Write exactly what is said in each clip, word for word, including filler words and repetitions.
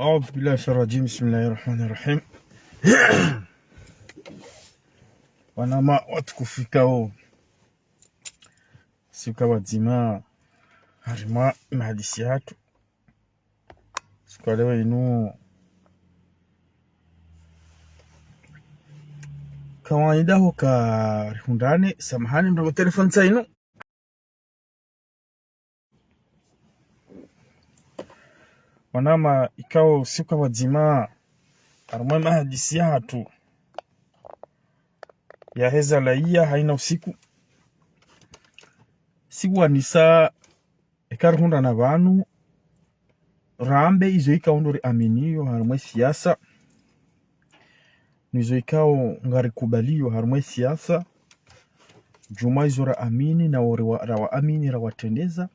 أعوذ بالله من الشيطان الرجيم. بسم الله الرحمن الرحيم. Wananya watukufu ikao, siku pvwadzima, harimwa mahadisi yahatru. Siku ya leo inu, kawaida huka rihundrane, samahani, mndru wa telefoni sa inu. Wananya ikao siku pvwadzima, harimwa mahadisi yahatru yaheza laiya haina usiku, siku wanisa eka rihundrana pvanu, rambe izo ikao ndo riaminiyo harimwa siasa, nizo ikao ngarikubaliyo harimwa siasa, djumwa izo raamini na wori wa, rawaamini rawatrendeza,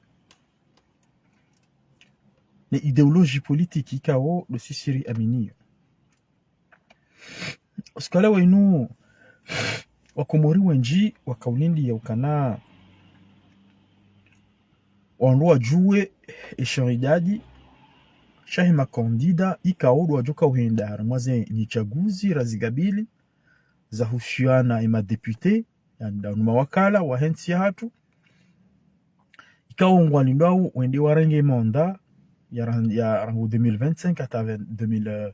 ne idéologie politique ikao ndo sisi riaminiyo. Usiku wa leo inu, Wakomori wendji wakaulindiya ukana wandru wadjuwe eshaidadi shahe makandida ikao ndo wadjoka uhenda harimwa ze nyitsaguzi razigabili zahusiana emadéputé, yaani ndo mawakala wahe ntsi yahatru. Ikao ngwalindwao wende warenge manda ya ran-, ya rangu deux mille vingt-cinq hata vingt, deux mille, euh,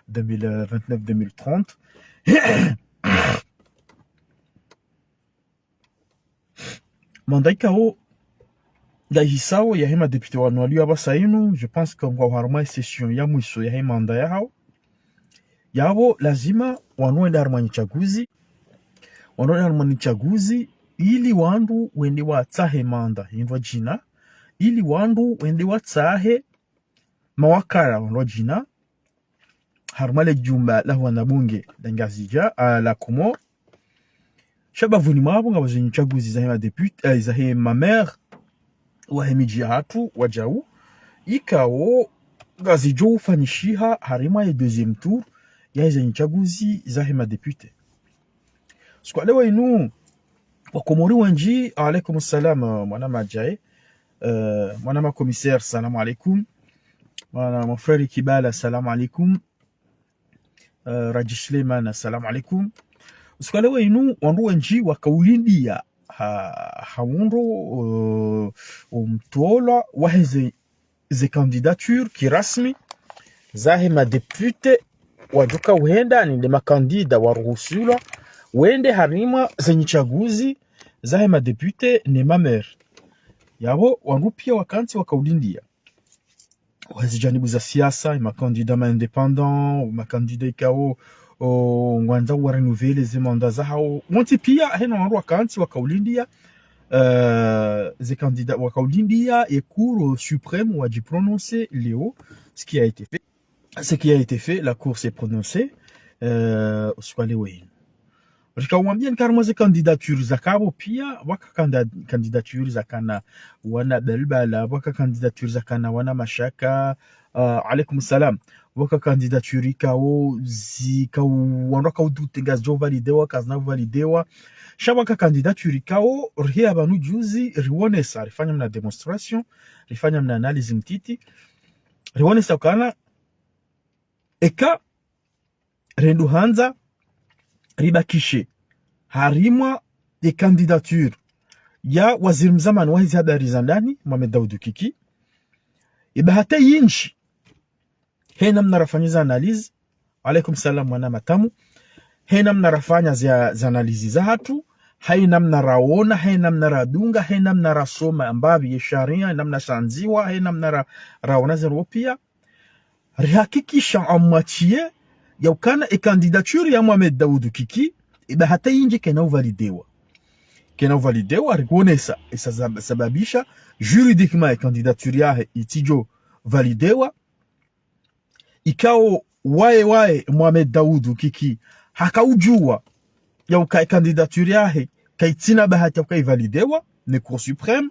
deux mille vingt-neuf, deux mille trente. Manda ikao ndayihisao yahe madéputé wanu waliyo apvasa inu, je pense que ngwao harimwa session ya mwiso yahe manda yahao. Yapvo lazima wanu wende harimwa nyitsaguzi, wanu wende harimwa nyitsaguzi, ili wandru wende watsahe manda hindru djina, ili wandru wende watsahe mawakala wandru djina, harimwa le djumba la wanabunge la Ngazidja, ah, la Comores. Sha bapvuni mwapvo ngapvo ze nyitsaguzi zahe madéputé, eh, zahe mamaire wahe midji yahatru wadjau, ikao ngazidjo ufanyishiha harimwa ye deuxième tour yahe ze nyitsaguzi zahe madéputé. Usiku wa leo inu, Wakomori wendji, alaikum salam, euh, mwana Madjae, euh, mwana ma commissaire, salam alaikum, mwana mon frère Kibala, salam alaikum, euh, Radji Suleiman, salam alaikum. Usiku wa leo inu, wandru wendji wakaulindiya ha, ha wundro, euh, omtolwa wahe ze, ze candidature kirasmi zahe madéputé wadjoka uhenda, ni nde makandida waruhusulwa wende harimwa ze nyitsaguzi zahe madéputé ne mamaire. Yapvo wandru piya wakantsi wakaulindiya wahe ze janibu za siasa, makandida ma indépendant, makandida ikao, o, ngwandzao wa renouveler ze manda zahao. Wontsi piya, hena wandru wakantsi wakaulindiya, euh, ze candidat, wakaulindiya e Cour suprême wadjiprononcer leo, ce qui a été fait. Ce qui a été fait, la Cour s'est prononcée, euh, usiku wa leo inu. Rika umwambia ni harimwa ze candidature zakapvo piya, pvwaka canda-, candidature zakana wana Belbala, pvwaka candidature zakana wana Mashaka, ah, alaikum salam. Pvwaka candidature ikao zi-, ikao wandru wakao douter ngazidjo validewa, kazina validewa. Sha pvwaka candidature ikao, rihiya pvanu juzi, riwonesa, rifanya mna démonstration, rifanya mna analyse mtiti, riwonesa ukana, eka rendo handza ribakishe harimwa ye candidature ya waziri mzamani wahe ze habari za ndani, Mohamed Daoud Kiki. Iba hata yindji, he namna rafanya ze analyse, alaikum salam mwana Matamu, he namna rafanya ze, ze analyse zahatru, he namna raona, he namna radunga, he namna rasoma mbapvi ye sharia, he namna shandziwa, he namna ra-, raona ze ndrongoo piya, rihakikisha à moitié ya ukana e candidature ya Mohamed Daoud Kiki, iba hata yindji kayina uvalidewa. Kayina uvalidewa, rikuonesa, esa sab-, sababisha, juridiquement e candidature yahe itsidjo validewa, ikao waye waye Mohamed Daoud Kiki, haka udjuwa, ya uka e candidature yahe kaitsina bahati ya uka ivalidewa ne Cour suprême.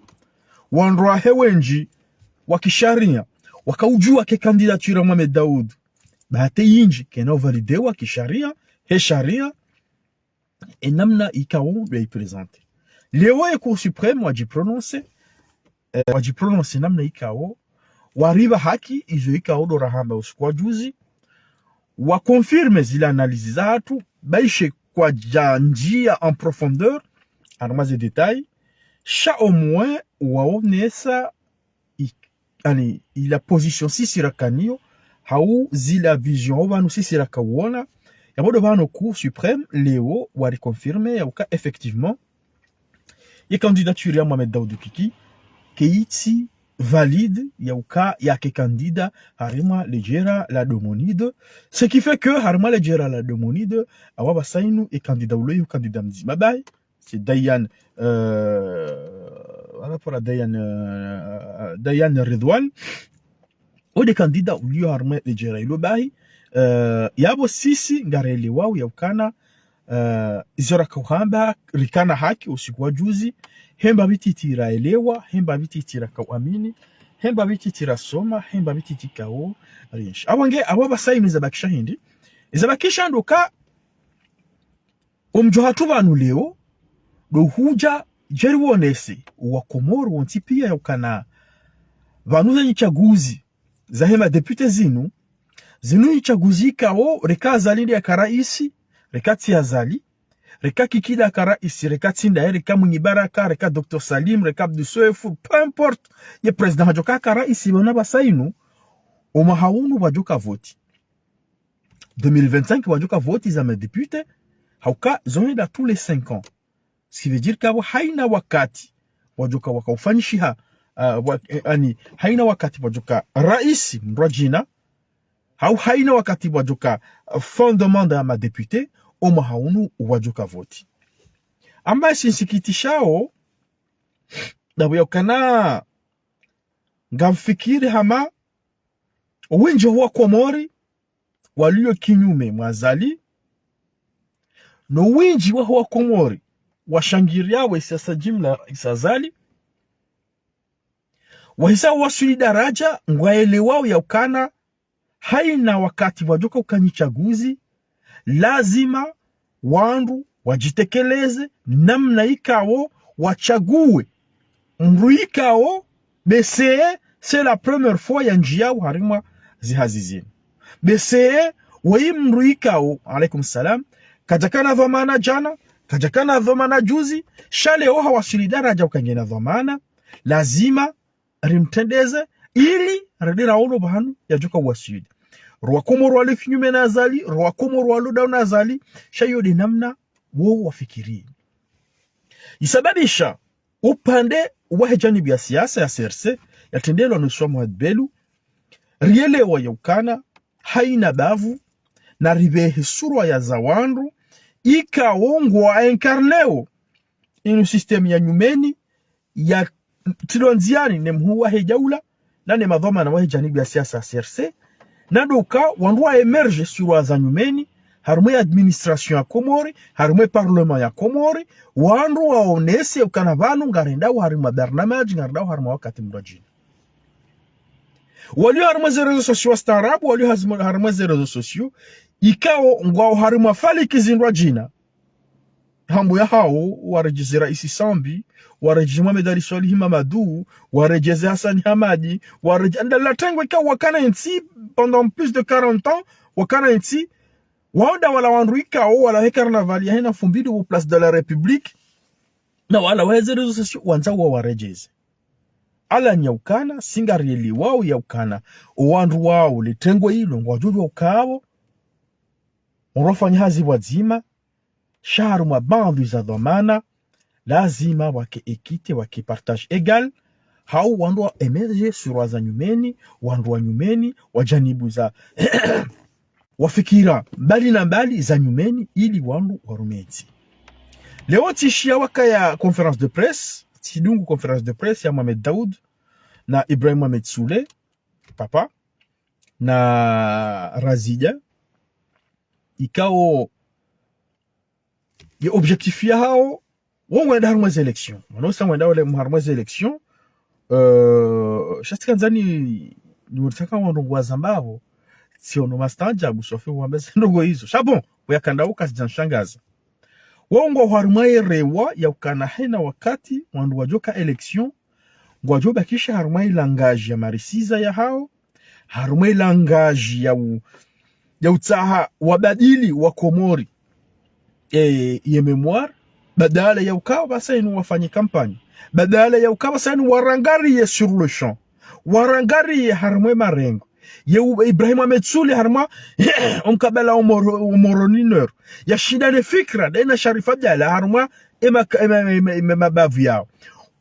Wandru wahe wendji wa kisharia wakaujua ke candidature ya Mohamed Daoud bahati yindji kena uvalidewa kisharia, he sharia, e namna ikao ndo ya iprésenter. Leo e Cour suprême wadjiprononcer, eh, wadjiprononcer namna ikao, waripva haki izo ikao ndo rahamba usiku wa juzi, waconfirmer zile analyse zahatru, baishe kwadjandjia en profondeur, harumwa ze détails, sha au moins waonesa i-, ani, ila position sisi rakanayo, hau zila vision, hau pvanu sisi rakauona, ya pvo ndo pvanu Cour suprême leo wariconfirmer ya uka effectivement ye candidature ya Mohamed Daoud Kiki kaitsi valide ya uka yake candidat harimwa le djera la Domonide. Ce qui fait que harimwa le djera la Domonide, awa pvasa inu e candidat ulo yo candidat mdzima bahi, c'est Dayan, euh, voilà, pour Dayan, euh, Dayan Redouane. Wo nde candidat ulio harimwa le djera ilo bahi. Euh, ya pvo sisi ngarelewao ya ukana, euh, izo rakauhamba, rikana haki usiku wa juzi, hemba pvi titi raelewa, hemba pvi titi rakauamini, hemba pvi titi rasoma, hemba pvi titi kao rienshi. Awa nge, awa pvasa inu zabakisha hindri? Zabakisha ndo ka omdjo hatru pvanu leo, ndo hudja djeri wonese wa Komori wontsi pia ya ukana pvanu ze nyitsaguzi zahe madéputé zinu, zinu nyitsaguzi ikao, reka Azali nde yaka raisi, reka tsi Azali, reka Kiki nde yaka raisi, reka tsi ndaye, reka Mwinyi Baraka, reka Docteur Salim, reka Abdou Soefou, peu importe, ye président hadjoka yaka raisi pvanu pvasa inu, omwaha unu pvwadjoka voti. Deux mille vingt-cinq pvwadjoka voti za madéputé, hauka zo henda tous les cinq ans. Ce qui veut dire ka pvo haina wakati pvwadjoka wakaufanyishiha, ah, wa-, eh, ani, haina wakati pvwadjoka raisi mndru wa djina, hau haina wakati pvwadjoka, ah, fin de mandat ya madéputé, omwaha unu pvwadjoka voti. Amba shinsikitishao, ndapvo ya ukana ngamfikiri hama wendji wa Komori walio kinyume mwa Azali, no wendji wa Komori washangiriao e siasa jimla isa Azali, wahisa waswili daraja ngwaelewao ya ukana haina wakati pvwadjoka uka nyitsaguzi, lazima wandru wadjitekeleze namna ikao watsague mndru ikao, bese, c'est la première fois yandjiao harimwa zihazi zinu. Bese, woyi mndru ikao, alaikum salam, kadjakana dhwamana djana, kadjakana dhwamana juzi, sha leo hawaswili daraja uka ngena dhwamana, lazima rimtrendeze, ili rende raono pvanu yadjoka uwaswili. Rwa Komori walo kinyume na Azali, rwa Komori walo dau na Azali, sha iyo nde namna wo wafikiri. Isababisha upande wahe janibu ya siasa ya C R C, yatrendelwa no Swa Mohamed Belou, rielewa ya ukana haina bavu, na ripvehe surwa ya za wandru ikao ngwa incarneo inu système ya nyumeni, yatrilwa ndziani ne mhuu wahe daula, na ne madhwamana wahe janibu ya siasa ya C R C, na ndo uka wandru wa émerger surwa za nyumeni, harimwa ye administration ya Komori, harimwa ye parlement ya Komori, wandru waonese ukana pvanu ngarendao harimwa barnamaj, ngarendao harimwa wakati mndru wa djina. Walio harimwa ze réseaux sociaux wastaarabu, walio hazima-, harimwa ze réseaux sociaux, ikao ngwao harimwa faliki zindru wa djina. Hambo ya hao, waredjeze raisi Sambi, waredjeze Mohamed Ali Soilihi Mamadou, waredjeze Hassani Hamadi, waredje-, nda la tengwe ka wakana entsi pendant plus de quarante ans, wakana entsi, wao nda wala wandru ikao, wala he carnaval ya hena fumbili wo Place de la République, na wala wahe ze réseaux sociaux, wandza wa waredjeze. Ala nya ukana, si ngarielewao ya ukana, o wandru wao, le tengwe ilo, ngwadjodjuwa ukao, ngwafanya hazi pvwadzima, sha harumwa baadhwi za dhwamana, lazima wake équité, wake partage égal, hau wandru wa émerger surwa za nyumeni, wandru wa nyumeni, wa janibu za, wa fikira mbali na mbali za nyumeni, ili wandru warume entsi. Leo tsishiya wakaya conférence de presse, tsidungu conférence de presse ya Mohamed Daoud na Ibrahim Mohamed Soulé, papa, na Razida, ikao ye objectif yahao, wo ngwenda harumwa ze élection. Mwana usa ngwenda wale harumwa ze élection. Euh, sha tsikandza ni, ni uritaka wandru ngwazambapvo, tsiono mastaanjabu, swafi wambe ze ndrongo izo. Sha bon, uyakanda uka zidja nshangaza. Wo ngwa harumwa ye rewa ya ukana haina wakati, wandru wadjoka élection, ngwadjobakisha harumwa ye langage ya marisiza yahao, harumwa ye langage ya u-, ya utsaha wabadili wa Komori, e, ye mémoire, badala ya ukao pvasa inu wafanye campagne, badala ya ukao pvasa inu warangariye sur le champ, warangariye harumwa ye marengo, ye u-, Ibrahim Ahmed Soulé harumwa omkabala wa Moro-, wa Moroni Nord, yashindane fikira, daina Sharifa Abdallah harumwa ema, ema, ema, ema, ema mabavu yao.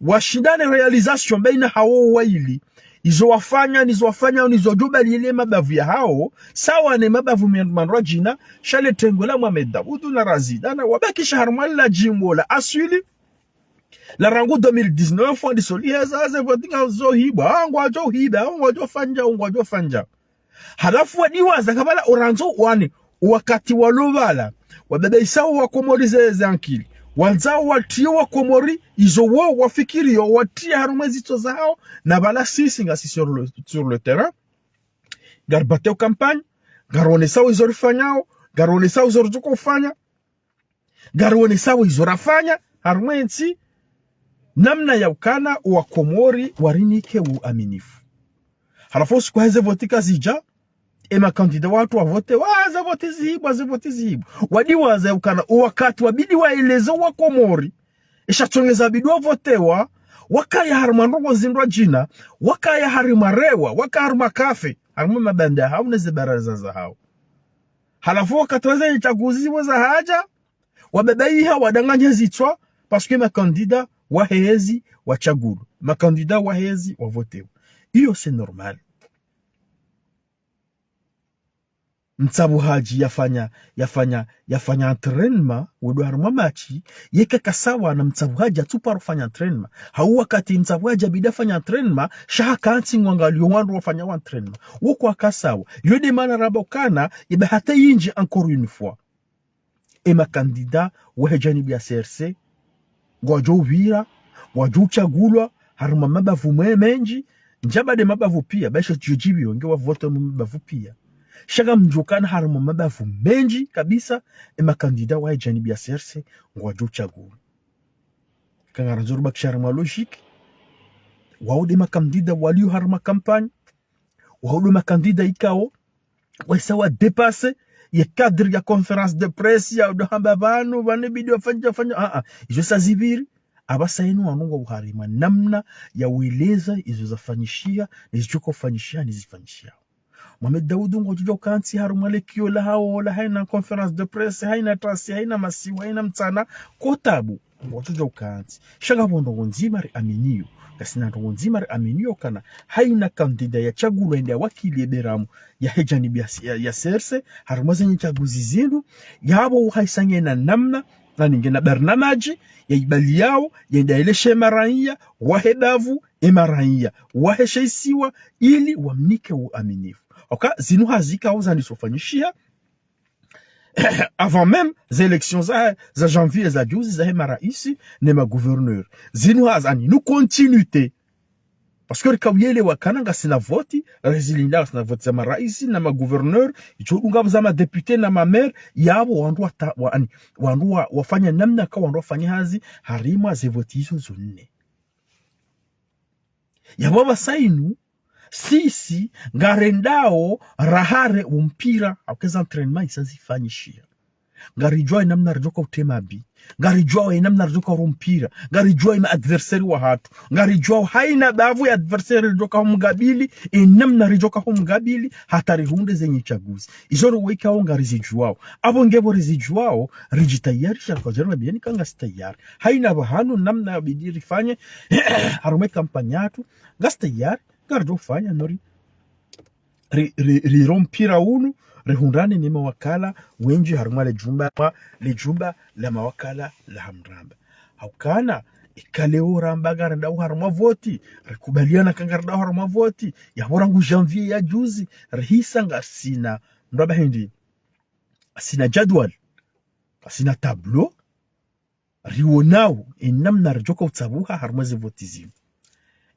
Washindane réalisation baina hawo waili. Izo wafanya, nizo wafanya, nizo djubali ile mabavu yahao, sawa ne mabavu mia-, mandrwadjina, sha le tengwe la Mohamed Daoudou na Razida, na wabakisha harumwa la djimbo la aswili, la rangu deux mille dix-neuf, wandisa liheza, ze voti ngazo hibwa, ah, ngwadjo hiba, ah, ngwadjo fanya, ah, ngwadjo fanya. Halafu wadiwaza kabala orandzo wani, wakati walo pvala, wabebe isao wa Komori ze, ze ankili. Wandzao watriye wa Komori, izo wo wafikiriyo, watriye harumwa ze zitso zahao, na pvala sisi ngasi sur le, sur le terrain. Ngaribateo campagne, ngarionesao izo rifanyao, ngarionesao izo ridjoko ufanya. Ngarionesao izo rafanya, harumwa entsi, namna ya ukana wa Komori warinike uaminifu. Halafu usiku heze voti kazidja, e makandida watru wavotewa, ze voti zihibwa, ze voti zihibwa. Wadiwaza ya ukana, o wakati wabidi waeleze wa Komori, esha tsongeza bidi wavotewa, wakaya harumwa ndrongo zindrwadjina, wakaya harumwa rewa, wakaya harumwa kafe, harumwa mabanda hao ne ze baraza zahao. Halafu wakati wa ze tsaguzi wo zahadja, wababaiha, wadanganya zitswa, parce que makandida wahezi watsagulwa, makandida wahezi wavotewa. Iyo c'est normal. Mtsapvuhadji yafanya, yafanya, yafanya entraînement, wendo harumwa match, yeka kasawa na mtsapvuhadji atsuparo fanya entraînement. Hau wakati mtsapvuhadji abidi afanya entraînement, sha hakantsi ngwangaliyo wandru wafanya wo entraînement. Wo kwakasawa. Yo nde mana ramba ukana, iba hata yindji encore une fois. E makandida wahe djanibu ya C R C, ngwadjo upvira, ngwadjo utsagulwa, harumwa mabavu mwe mendji, ndjaba nde mabavu pia, baisho tiyo djibiyo, nge wavote mwe mabavu pia. Sha ngamdjo ukana harumwa mabavu mendji kabisa, e makandida wahe djanibu ya C R C, ngwadjo utsagulwa. Kangarandzo rubakisha harumwa logique, wao nde makandida waliyo harumwa campagne, wao nde makandida ikao, waisa wa dépasser ye cadre ya conférence de presse ya udo hamba pvanu, pvanu bidi wafanya, fanya, ah, ah. Izo sa zipviri, apvasa inu wanu ngwao harumwa namna ya ueleza izo zafanyishiha, ne zidjoko fanyishiha, ne zifanyishiha. Mohamed Daoudou ngudjo ukantsi harumwa le kiyo lahao, la haina conférence de presse, haina tasi, haina masiwa, haina mtsana, ko tabu. Ngudjo ukantsi. Sha ngapvo ndrongo ndzima riaminiyo. Ngasina ndrongo ndzima riaminiyo ukana haina kandida yatsagulwa yende yawakili ye beramu yahe djanibu ya, ya, ya C R C, harumwa ze nyitsaguzi zinu, yapvo uhaisanya na namna, nani ngena barnamaji, ya ibali yao, yende yaeleshe maraiya, wahe bavu, e maraiya, wahe she isiwa, ili wamnike uaminifu. Oka, zinu hazi ikao zandisa ufanyishiha, avant même ze élections za, za janvier za juzi zahe maraisi ne magouverneur. Zinu hazi ani, nu continuité. Parce que rika uyelewa ukana ngasina voti, rezilinda ngasina voti za maraisi na magouverneur, itso dunga za madéputé na mamaire, yapvo wandru wata-, wa, ani, wandru wa, wafanya namna ka wandru wafanya hazi, harumwa ze voti izo zo nne. Yapvo apvasa inu, sisi, ngarendao, rahare, umpira, hauka ze entraînement isa zifanyishiha. Ngaridjuao ye namna ridjoka utrema bi. Ngaridjuao ye namna ridjoka uro mpira. Ngaridjuao ye ma adversaire wahatru. Ngaridjuao haina bavu ya adversaire ridjoka humgabili, ye namna ridjoka humgabili, hata rihundre ze nyitsaguzi. Izo ro waikao ngarizidjuao. Apvo ngepvo rizidjuao, ridjitayarisha kwa djana biyani ka ngasi tayari. Haina pvahanu namna yabidi rifanye, harumwa ye campagne yatru, ngasi tayari, ngaridjo ufanya nori. Ri, ri, riro mpira unu, rihundrane ne mawakala wendji harumwa le djumba, le djumba la mawakala la Hamramba. Haukana, ika leo ramba ngarendao harumwa voti, rikubaliana ka ngarendao harumwa voti, yapvo rangu janvier ya juzi, rihisa ngasina, mraba hindri, ngasina jadwal, ngasina tableau, Riwonao enamna ridjoka utsabuha harumwa ze voti zinu,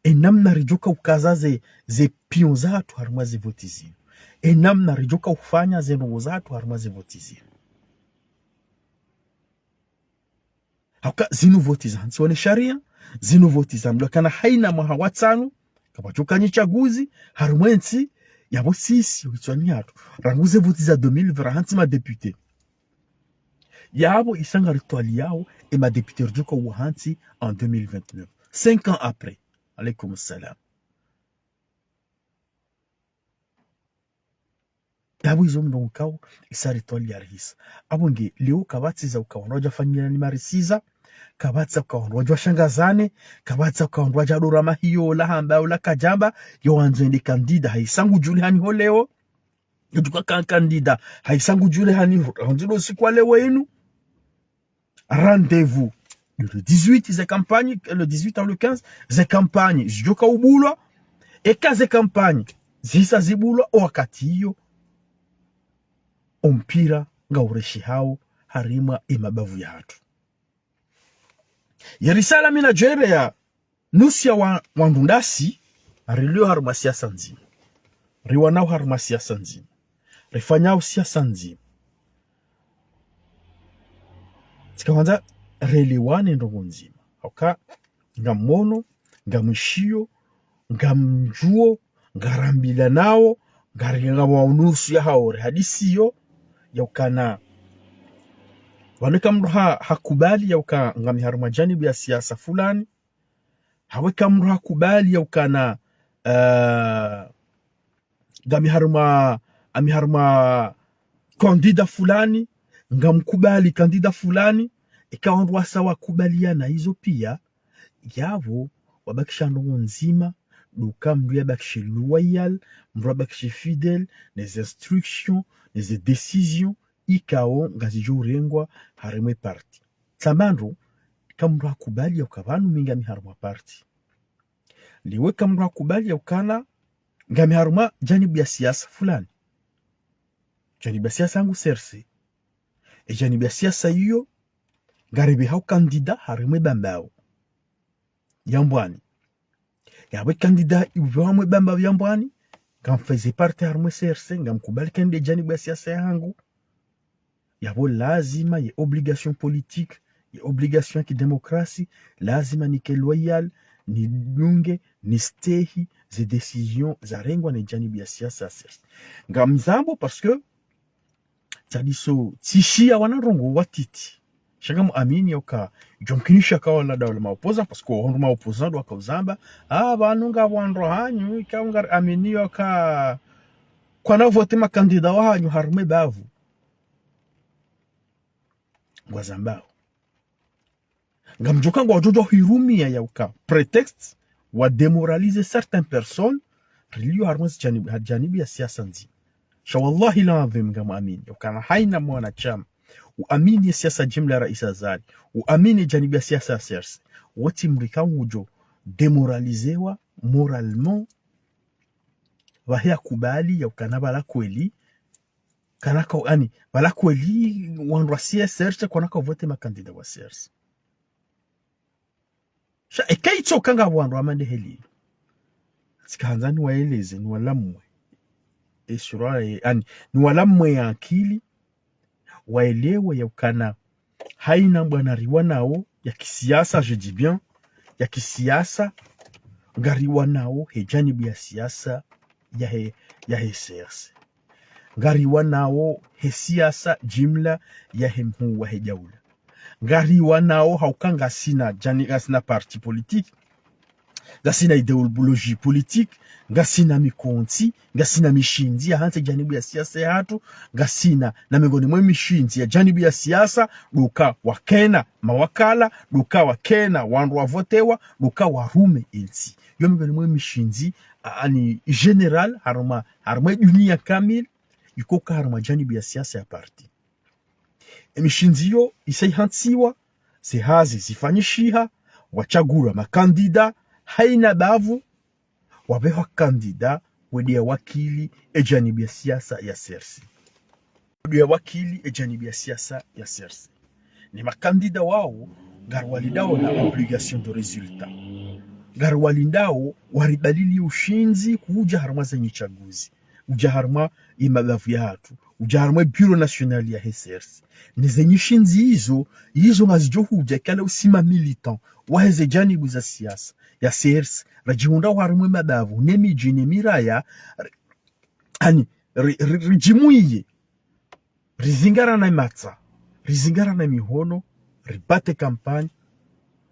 enamna ridjoka ukaza ze, ze pion zahatru harumwa ze voti zinu, enamna ridjoka ufanya ze ndrongoo zahatru harumwa ze voti zinu. Hauka zinu voti zahantsiwa ne sharia, zinu voti zambilwa ukana haina mwaha wa tsanu kapvadjoka nyi tsaguzi harumwa entsi. Yapvo sisi witswani hatru, rangu ze voti za deux mille vingt rahantsi madéputé. Yapvo isa ngaritwaliyao e madéputé ridjoka uwahantsi en deux mille vingt-neuf, cinq ans après. Alaykum salam. Yapvo izo mndru ukao isa ritwaliya rihisa. Apvo nge leo kapvatsi za uka wandru wadja fanyilani marisiza, kapvatsi za uka wandru wadja washangazane, kapvatsi za uka wandru wadja dora mahiyo ola hamba ola kadjamba, yo wandzo ende kandida, haisa ngudjulihani ho leo. Yo djuka ka kandida, haisa ngudjulihani ho, wandzo ndo siku wa leo inu. Rendez-vous le dix-huit, ze kampanyi, le dix-huit au le quinze, ze kampanyi zidjoka ubulwa. Eka ze kampanyi zihisa zibulwa, o wakati iyo o mpira ngaureshihao harimwa e mabavu yahatru. Ye risala mi nadjo ireya nusu ya wa, wandru ndasi, rilio harumwa siasa ndzima, riwanao harumwa siasa ndzima, rifanyao siasa ndzima. Tsika hwandza relewane ndrongoo ndzima. Hauka ngamwono, ngamwishiyo, ngamdjuo, ngarambilanao, ngarenga wa unusu yahao rihadisiyo, ya ukana pvanu eka mndru ha, hakubali ya uka ngami harumwa janibu ya siasa fulani, hau eka mndru hakubali ya ukana, eh, ngami harumwa, ami harumwa kandida fulani, ngamkubali kandida fulani, eka wandru wasa wakubaliana izo pia, yapvo wabakisha ndrongoo ndzima, ndo uka mndru yabakishe loyal, mndru yabakishe fidèle ne ze instructions, ne ze décisions ikao ngazidjo urengwa harimwa e parti. Tsamba ndro, eka mndru hakubali ya uka pvanu mi ngami harumwa parti. Leo eka mndru hakubali ya ukana ngami harumwa janibu ya siasa fulani, janibu ya siasa yangu C R C. E janibu ya siasa iyo ngaripvehao kandida harimwa e Bambao ya Mbwani. Yapvo e kandida ipvehwa harumwa e Bambao ya Mbwani, ngamfaize parti harumwa e C R C, ngamkubali ka nde janibu ya siasa yahangu. Yapvo lazima ye obligation politique, ye obligation ya kidémocratie, lazima nike loyal, nidunge, nistehi ze décisions zarengwa ne janibu ya siasa ya C R C. Ngamzambo parce que tsadiso tsishiya wana ndrongoo watiti. Sha ngamwamini ya uka djomkinisha ka wala daula ma opposants, parce que wandru ma opposants ndo waka uzamba, ah, pvanu ngapvo wandru wahanyu, ika ngari amini ya uka kwana vote makandida wahanyu harumwa e bavu. Ngwazambao. Ngamdjoka ngwadjodjo hirumia ya uka prétexte wa démoraliser certaines personnes rilio harumwa ze janibu, ha janibu ya siasa ndzima. Sha wallahi l'adhwim ngamwamini ya ukana haina mwanashama uamini ye siasa jimla ya Rais Azali, uamini janibu ya siasa ya C R C, wotsi mndru ika ngudjo démoralisewa moralement, pvahe yakubali ya ukana pvala kweli, kana ka, ani, pvala kweli wandru wa C R C kwana ka vote makandida wa C R C. Sha eka itsoka ngapvo wandru wa mande heli, tsika handza niwaeleze, niwalamwe. Esura, e, ani, niwalamwe ya akili, waelewe ya ukana haina mbwana riwanao ya kisiasa, je dis bien, ya kisiasa, ngariwanao he janibu ya siasa yahe, yahe C R C. Ngariwanao he siasa jimla yahe mhuu wahe daula. Ngariwanao hauka ngasina jani, ngasina parti politique, ngasina idéologie politique, ngasina mikontsi, ngasina mishindzi ya hantsi janibu ya siasa yahatru, ngasina na miongoni mwe mishindzi ya janibu ya siasa, ndo uka wakena mawakala, ndo uka wakena wandru wavotewa, ndo uka warume entsi. Yo miongoni mwe mishindzi, a, ani général, harumwa, harumwa e dunia kamili, iko ka harumwa janibu ya siasa ya parti. E mishindzi iyo isa ihantsiwa, ze hazi zifanyishiha, watsagulwa makandida, haina bavu, wapvehwa kandida, wende ya wakili e janibu ya siasa ya C R C. Wende ya wakili e janibu ya siasa ya C R C. Ne makandida wao, Ngariwalindao na obligation de résultat. Ngariwalindao waribalilie ushindzi kudja harumwa zenyi tsaguzi. Udja harumwa imabavu yahatru. Udja harumwa bureau national yahe CRC. Ne zenyi shindzi izo, izo ngazidjo hudja kala usima militant waheze janibu za siasa ya CRC. Radjihundra harumwa imabavu, ne midji, ne miraya, ri-, ani, ri-, ri-, ridjimuiye. Rizingarane matsa, rizingarane mihono, ribate campagne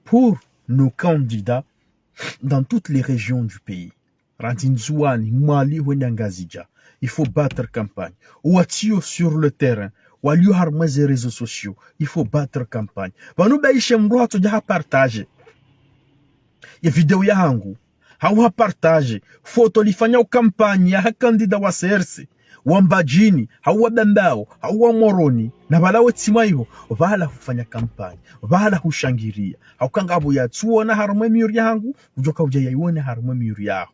pour nos candidats dans toutes les régions du pays. Randzi Ndzuwani, Mwali, hwenda Ngazidja. Il faut battre campagne. Watsio sur le terrain, walio harumwa ze réseaux sociaux, il faut battre campagne. Pvanu baishe mndru hatsodja ha partager ye video yahangu, hau ha partager foto lifanyao campagne yaha candidat wa CRC, wa Mbadjini, hau wa Bambao, hau wa Moroni, na pvala wetsi mwa iho, pvala hufanya campagne, pvala hushangiria. Hauka ngapvo yatsuona harumwa mihuri yahangu, udjoka udja yaione harumwa mihuri yaho.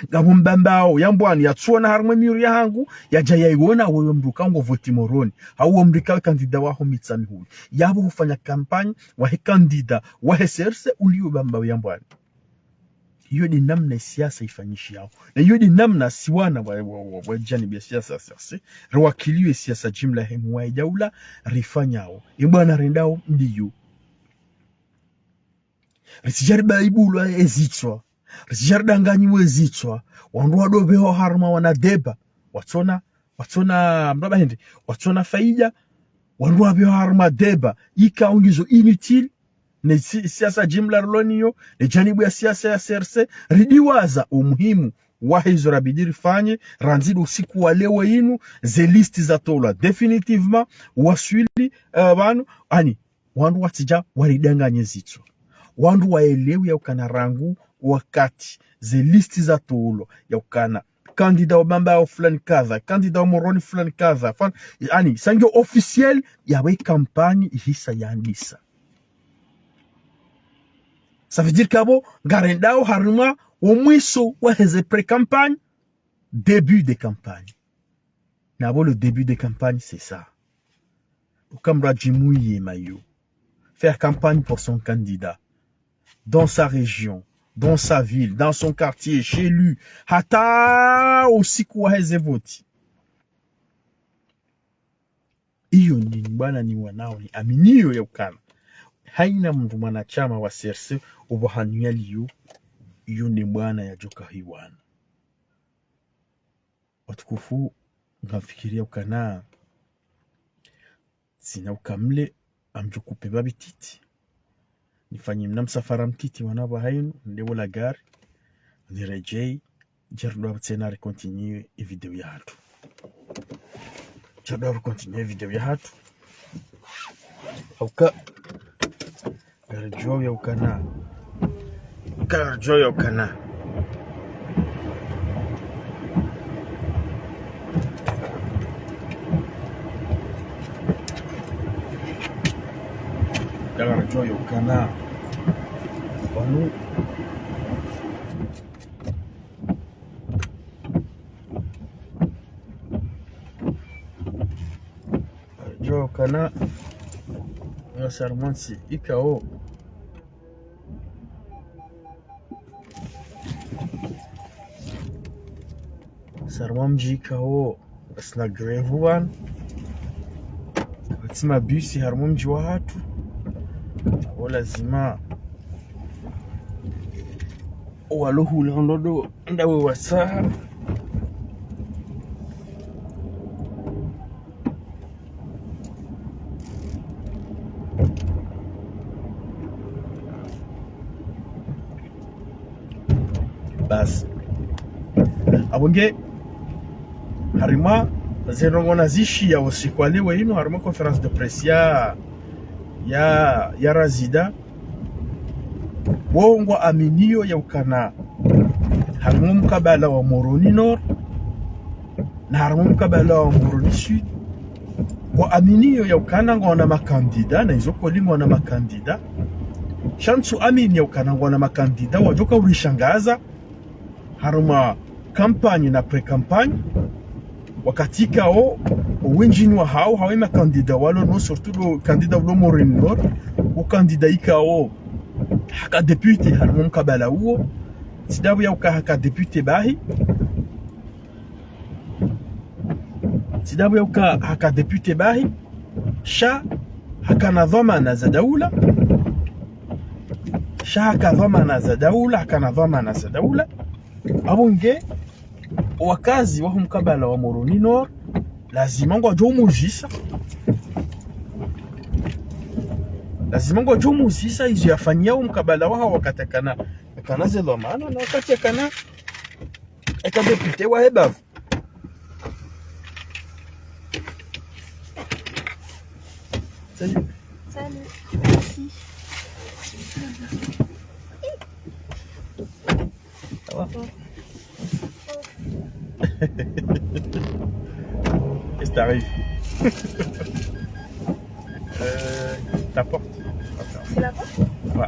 Ngapvo Mbambao, ya Mbwani, yatsuona harumwa mihuri yahangu, yadja yaiona wewe mndru ka ngo voti Moroni, hau we mndru ka candidat waho Mitsamihuli. Yapvo hufanya campagne wahe candidat wahe CRC ulio Bambao, ya Mbwani. Iyo nde namna siasa ifanyishiao. Na iyo nde namna si wana wa, wa, wa, wa janibu ya siasa, siasa, riwakilio siasa jimla he mwa daula rifanyao. E bwana rendao ndiyo. Ritsidjaribu ibulwa ezitswa. Ritsidjaribu danganyiwa ezitswa. Wandru wandopveho harumwa wana débat. Watsona, watsona, mndru aba hende. Watsona faida. Wandru wapveho harumwa débat. Ika ungizo inutile. Ne si-, siasa jimla rilo nayo, ne janibu ya siasa ya CRC, ridiwaza umuhimu wahe izo rabidi rifanye, randzi ndo usiku wa leo inu, ze liste zatolwa définitivement, waswili, eh, pvanu, ani, wandru watsidja waridanganye zitswa. Wandru waelewe yaukana rangu wakati, ze liste zatolwa, yaukana candidat wa Bambao fulani kadha, candidat wa Moroni fulani kadha, fan-, ani, sango officiel, yawe campagne ihisa yandisa. Ça veut dire que apvo ngarendao harumwa wo mwiso waheze pré-campagne, début de campagne. Na apvo le début de campagne, c'est ça. Uka mndru adjimuiye mayo. Faire campagne pour son candidat. Dans sa région, dans sa ville, dans son quartier, chez lui. Hata usiku waheze voti. Iyo nde bwana niwanao, niaminio yaukana haina mndru mwanashama wa CRC opvo hanu yalio, iyo nde bwana yadjoka hiwana. Watukufu, ngamfikiria ukana tsina ukamle, ngamdjo kupe babititi. Nifanye mna msafara mtiti wana pvahanu, nde wola gari, niredjei, djaridu apvo tsena ricontinue e video yahatru. Djaridu apvo ricontinue e video yahatru. Hauka, ngaridjuao yaukana. Hauka ngaridjuao yaukana. Hauka ngaridjuao yaukana. Pvanu. Ngaridjuao yaukana. Nga sarmansi ikao. Sarumwa mdji ikao, ngasina grève pvanu. Kapvatsi mabisi harumwa mdji wahatru. Apvo lazima owalo hula ondodo ndawe wasaha. Basi. Apvo nge, harumwa ze ndrongoo nazishiya usiku wa leo inu, harumwa conférence de presse ya, ya, ya Razida, wo ngwaaminio yaukana harumwa mkabala wa Moroni Nord, na harumwa mkabala wa Moroni Sud, ngwaaminio yaukana ngwaona makandida, na izo kweli ngwaona makandida. Sha ntsu amini yaukana ngwaona makandida wadjoka urishangaza harumwa campagne na pré-campagne. Wakati ikao, owendjini wahao, hawo makandida walo no, surtout lo kandida ulo Moroni Nord, o kandida ikao, haka député, harimwa omkabala uwo, tsi ndapvo ya uka haka député bahi, tsi ndapvo ya uka haka député bahi, sha hakana dhwamana za daula, sha haka dhwamana za daula, hakana dhwamana za daula, apvo nge, owakazi waho mkabala wa Moroni Nord, lazima ngwadjo umuzisa. Lazima ngwadjo umuzisa izo yafanyia omkabala wahawo wakati akana, akana ze dhwamana, na wakati akana, eka député wahe bavu. Salut. Salut. Merci. Ça va ? Qu'est-ce qui t'arrive ? Euh, ta porte. Attends. C'est la porte ? Ouais.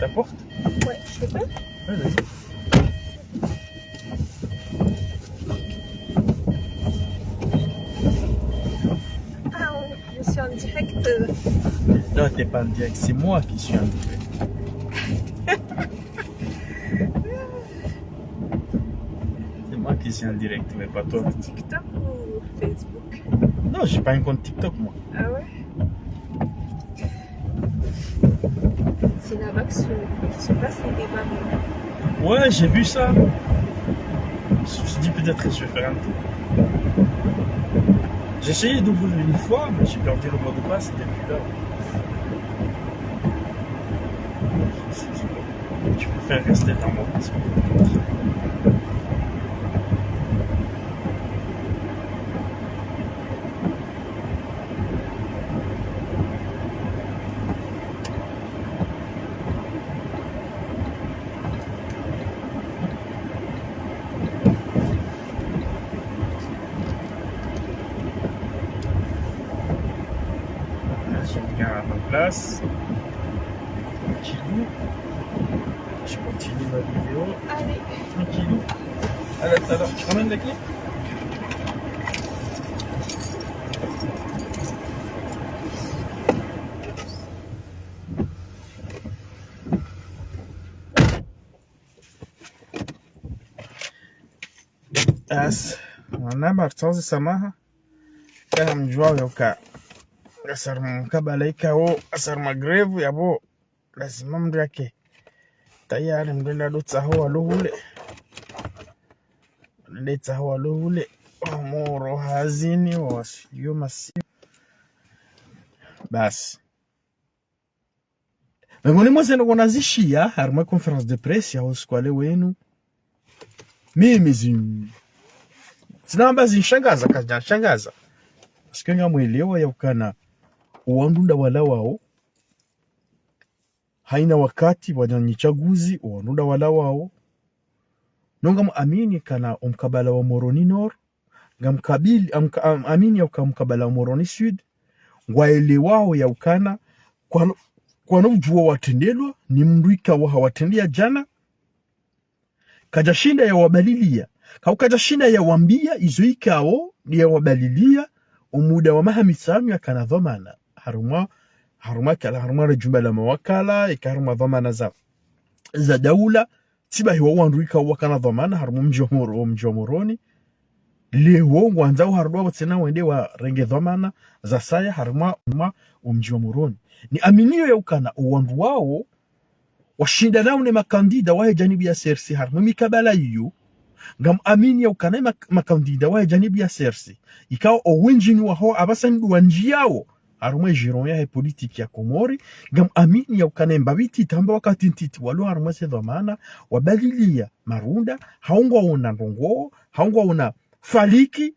Ta porte ? Ouais, je peux ? Ouais, vas-y. Ah, on- je suis en direct. Non, t'es pas en direct, c'est moi qui suis en direct. C'est moi qui suis en direct, mais pas toi. Sur TikTok ou Facebook ? Non, j'ai pas un compte TikTok, moi. Ah ouais ? C'est là-bas que se, que se passent les débats, même. Ouais, j'ai vu ça. Je me suis dit, peut-être que je vais faire un tour. J'ai essayé d'ouvrir une fois, mais j'ai perdu le mot de passe depuis là. Je me suis dit, bon, je préfère rester dans mon Facebook. Je regarde à ma place. Tranquillou. Je continue ma vidéo. Allez. Tranquillou. Allez, à tout à l'heure. Tu ramènes les clés ? As, mwana martanzi samaha. Ka hamdjuwa yo ka. Asar mkabala ikao, asar ma grève yapvo. Lazima mndru yake tayari, mndru ndo tsaho walo hule. Ndo tsaho walo hule. Omoro hazini, wawasiliyo masiku. Basi. Miongoni mwa ze ndrongoo nazishiya harimwa conférence de presse ya usiku wa leo wunu. Mimi zi-, tsina amba zinishangaza, kazidjanishangaza. Parce que ngamwelewa ya ukana owandru nda walawao. Haina wakati pvwadja ni tsaguzi, owandru nda walawao. No ngamwamini kana omkabala wa Moroni Nord, ngamkabili, amka-, am-, amini ya uka mkabala wa Moroni Sud, ngwaelewao ya ukana, kwano, kwano udjuwa watrendelwa, ni mndru ikao hawatrendeya djana, kadjashinda yawabaliliya. Kau kadjashinda yawambiya izo ikao, yawabalilia, omuda wa maha mitsanu yakana dhwamana. Harumwa, harumwa kala, harumwa le djumba la mawakala, ika harumwa dhwamana za, za daula, tsi bahi wa wandru ikao wakana dhwamana, harumwa mdji wa Moro-, mdji wa Moroni. Leo ngwandzao harudi wapvo tsena wende warenge dhwamana zasaya harumwa, harumwa omdji wa Moroni. Niaminiyo ya ukana owandru wao washindanao ne makandida wahe janibu ya C R C harumwa emikabala iyo. Ngamwamini ya ukana emak-, makandida wahe janibu ya C R C, ikao owendjini waho apvasa ndo wandjiyao harumwa ejiron yahe politiki ya Komori, ngamwamini ya ukana embapvi titi hamba wakati ntiti walo harumwa ze dhwamana, wabalilia marunda, hau ngwaona ndrongoo, hau ngwaona faliki,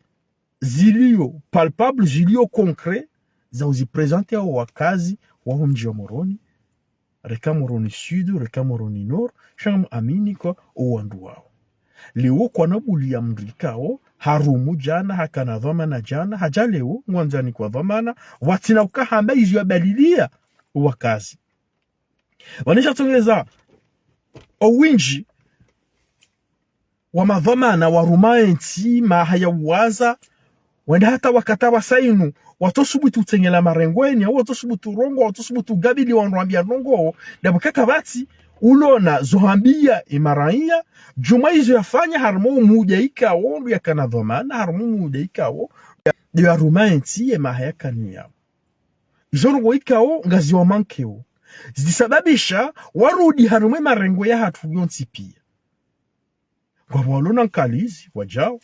zilio palpable, zilio concret, za uziprésenter owakazi waho mdji wa Moroni, reka Moroni Sud, reka Moroni Nord, sha ngamwamini ka owandru wao. Leo kwana buliya mndru ikao, harumu djana, hakana dhwamana djana, hadja leo, ngwandzani kwa dhwamana, watsina uka hamba izo yabalilia owakazi. Wanesha tsongeza, owindji wa madhwamana waruma entsi maha ya uwaza, wenda hata wakati wa sayinu, watsosubuti utsengela marengweni, au watsosubuti urongoa, watsosubuti ugabili wandru wambia ndrongoo, ndapvo kaka pvatsi ulona zo hambia emaraiya, djumwa izo yafanya harumwa omudja ikao ndo yakana dhwamana, harumwa omudja ikao ndo yaruma entsi ye maha yakaniya. Izo ndrongoo ikao ngaziwamankeo, zisababisha warudi harumwa emarengwe yahatru yontsi pia. Ngwapvo walona nkalizi, wadjao.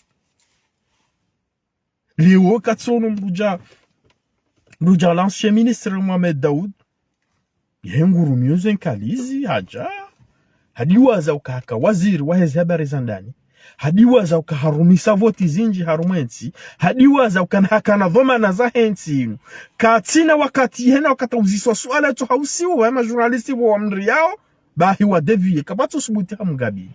Leo katsono mdru dja, mdru dja l'ancien ministre Mohamed Daoud, ye ngurumiyo ze nkalizi, hadja, hadiwaza uka haka waziri waheze habari za ndani, hadiwaza uka harumisa voti zindji harumwa entsi, hadiwaza uka na hakana dhwamana zahe ntsi inu. Katsina wakati, hena wakati uziswa suala etso hausiwa, ema journaliste pvo wamriyao, bahi wa dévier, kapvatsi usubuti hamugabili.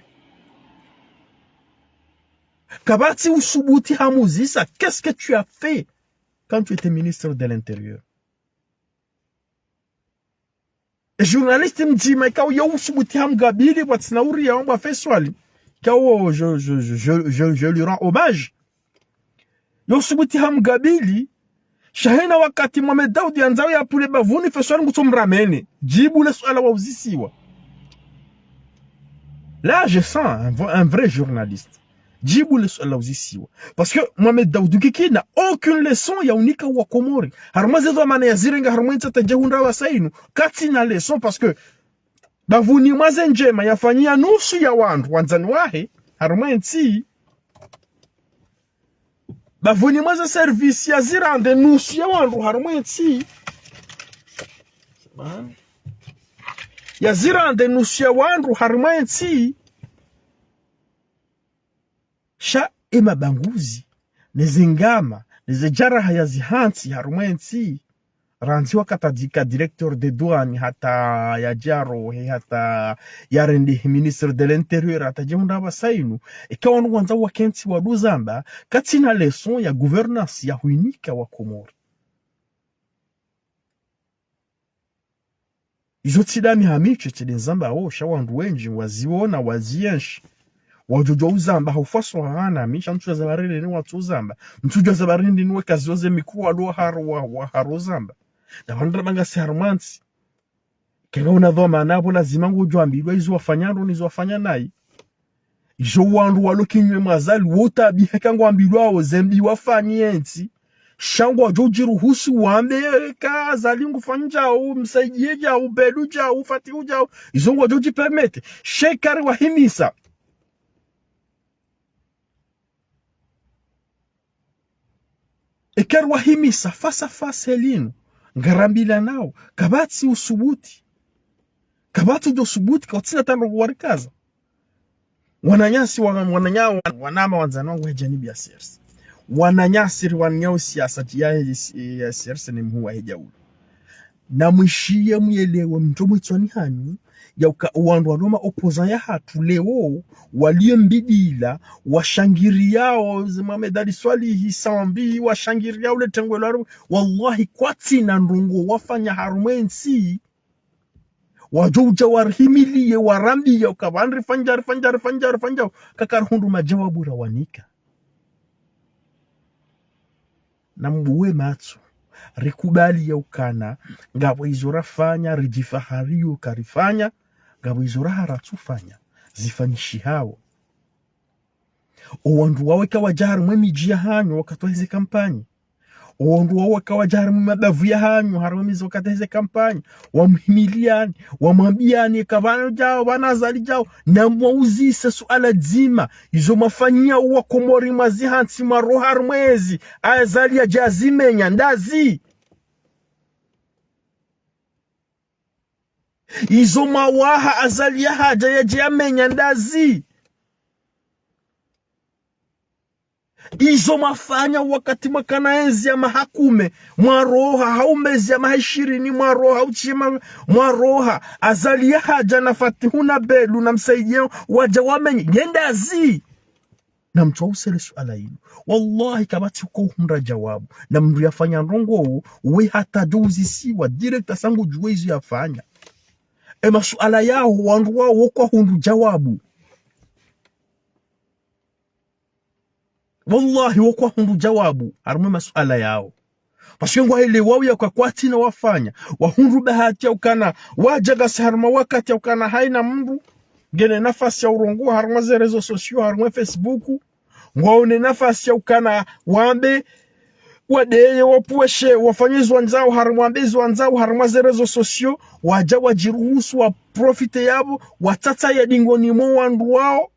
Kapvatsi usubuti hamuzisa, qu'est-ce que tu as fait quand tu étais ministre de l'Intérieur? E journaliste mdzima ikao yo usubuti hamugabili, pvatsina uriya wamba fe swali. Ikao je, je, je, je, je, je lui rends hommage. Yo usubuti hamugabili, sha hena wakati Mohamed Daoud yandzao yapvule bavuni, fe swali ngutsomramene. Djibu le suala wauzisiwa. Là, je sens un, v-, un vrai journaliste. Djibu le suala wauzisiwa. Parce que Mohamed Daoud Kiki n'a aucune leçon ya unika wa Komori. Harumwa ze dhwamana yazirenga harumwa entsi hata djehundra wa sayinu, katsina leçon parce que bavuni mwa ze ndjema yafanyia nusu ya wandru wandzani wahe harumwa entsi. Bavuni mwa ze service yazirande nusu ya wandru harumwa entsi. Yazirande nusu ya wandru harumwa entsi. Sha emabanguzi, ne zingama, ne ze jaraha yazihantsi harumwa entsi. Randzi wakati adjika directeur des douanes hata yadje yarohe, hata yarendehe ministre de l'Intérieur, hata djehundra pvasa inu. Eka wanu wandzao wakentsi waduzamba, katsina leçon ya gouvernance ya huinika wa Komori. Izo tsi dami hami tsi, tsi de nizambao, sha wandru wendji waziona, wazienshi. Wadjodjo uzamba ha ufaswaha nami, sha ntsudjuwa za barindi ni watsu uzamba. Ntsudjuwa za barindi ni weka zioze mikuu walo haro wa, wa haro zamba. Na wandru banga si harumwa entsi. Keka una dhwamana apvo lazima ngudjo ambilwa izo wafanya ndo ni izo wafanya nayi. Izo wandru walo kinyume mwa Azali, wo utabiha eka ngwambilwao zembi wafanye entsi. Sha ngwadjo udjiruhusu wambe eka Azali ngufanyao, Msaidie djao, Belu djao, Fatihu djao. Izo ngwadjo udjipermettre. Sha eka riwahimisa. Eka riwahimisa face à face linu, ngarambilanao, kapvatsi usubuti. Kapvatsi udjo usubuti, kawatsina tando kuwarikaza. Wananyasi, wa-, wananyao, wanama wandzani wangu he janibu ya C R C. Wananyasi ri wananyao siasa ya, ya C R C ni mhuu wahe djaula. Na mwishiye muyelewe mtso mwitswani hanyu, ya uka wandru walo ma opposant yahatru leo, waliyo mbidila, washangiriyao, ze Mohamed Ali Swalihi, Sambi, washangiriyao le tengwe lwaro, wallahi kwatsina ndrongoo wafanya harumwa entsi, wadjo udja warihimiliye, warambiye, uka wandru rifanya, rifanya, rifanya, rifanya, kaka rihundru majawabu rawanika. Na mbuwe matso, rikubali ya ukana, ngapvo izo rafanya, ridjifahari yo uka rifanya, ngapvo izo raha ratsufanya, zifanyishihao. O wandru wawo eka wadja harumwa emidji yahanyu wakati waheze kampanyi. O wandru wawo eka wadja harumwa emabavu yahanyu harumwa emidji wakati waheze kampanyi. Wamuhimiliyani, wamwambiyani, eka pvanu djao, pvanu Azali djao. Na mwauzise suala dzima. Izo mwafanyia wa Komori mwazihantsi mwaroha harumwa ezi. Azali yadja yazimenya, ndazi. Izo mwawaha Azali yahadja yadje yamenya ndazi. Izo mwafanya wakati mwakana enzi ya maha kume, mwaroha, hau mezi ya maha ishirini, mwaroha, hau tsi ma-, mwaroha. Azali yahadja na Fatihu na Belu na Msaidie wadja wamenye, nge ndazi. Na mtsu wauzise le suala inu. Wallahi, kapvatsi uko uhundra jawabu. Na mndru yafanya ndrongoo, we hata djo uzisiwa, direct hasa ngudjuwe izo yafanya. E masuala yawo, wandru wawo wo kwahundru djawabu. Wallahi, wo kwahundru djawabu harumwa e masuala yawo. Parce que ngwaelewawo ya uka kwatsina wafanya. Wahundru bahati ya ukana, wadja ngasi harumwa wakati ya ukana haina mndru ngena nafasi ya urongoa harumwa ze réseaux sociaux, harumwa Facebook. Ngwaone nafasi ya ukana wambe, wadeye, wapvweshe, wafanye zo wandzao harumwa, wambe zo wandzao harumwa ze réseaux sociaux, wadja wadjiruhusu, waprofite yapvo, watsatsa ya dingoni mwa wandru wawo.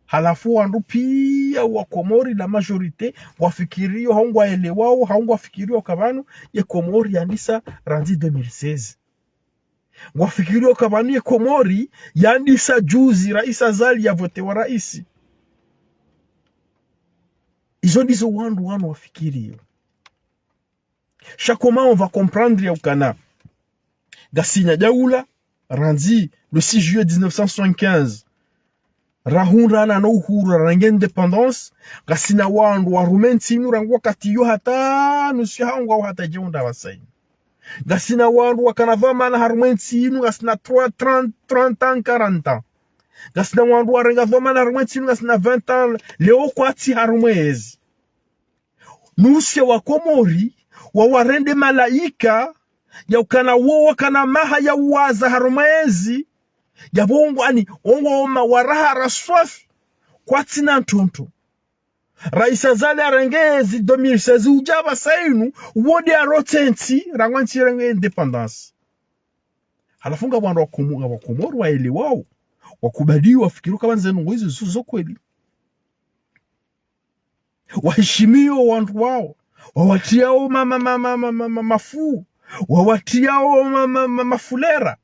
Halafu wandru pia wa Komori, la majorité, ngwafikirio, hau ngwaelewao, hau ngwafikirio uka pvanu ye Komori yandisa randzi deux mille seize. Ngwafikirio uka pvanu ye Komori yandisa juzi, Raisi Azali yavotewa raisi. Izo ndizo wandru wanu wafikirio. Sha comment on va comprendre ya ukana ngasina daula, randzi le six juillet dix-neuf cent soixante-quinze, rahundrana no uhuru, rarenge indépendance, ngasina wandru warume ntsi inu rangu wakati iyo hata nusu ya hangu au hata djehundra pvasa inu. Ngasina wandru wakana dhwamana harumwa entsi inu, ngasina trois, trente, trente ans, quarante ans. Ngasina wandru warenga dhwamana harumwa entsi inu, ngasina vingt ans, leo kwatsi harumwa ezi. Nusu ya Wakomori, wawarende malaika, ya ukana wo wakana maha ya uwaza harumwa ezi, ya pvo ngwani, wo ngwao mawaraha ra swafi, kwatsina ntruntu. Raisi Azali arenge ezi deux mille seize udja pvasa inu, wo nde arotse entsi, rangu entsi irenge indépendance. Halafu ngapvo wandru wa Komo-, ngapvo Wakomori waelewao, wakubaliwa, wafikiri uka pvanu ze ndrongoo izo zo kweli. Wahishimio wandru wawo, wawatiao ma, ma, ma, mafuu, wawatiao ma, ma, ma, mafulera.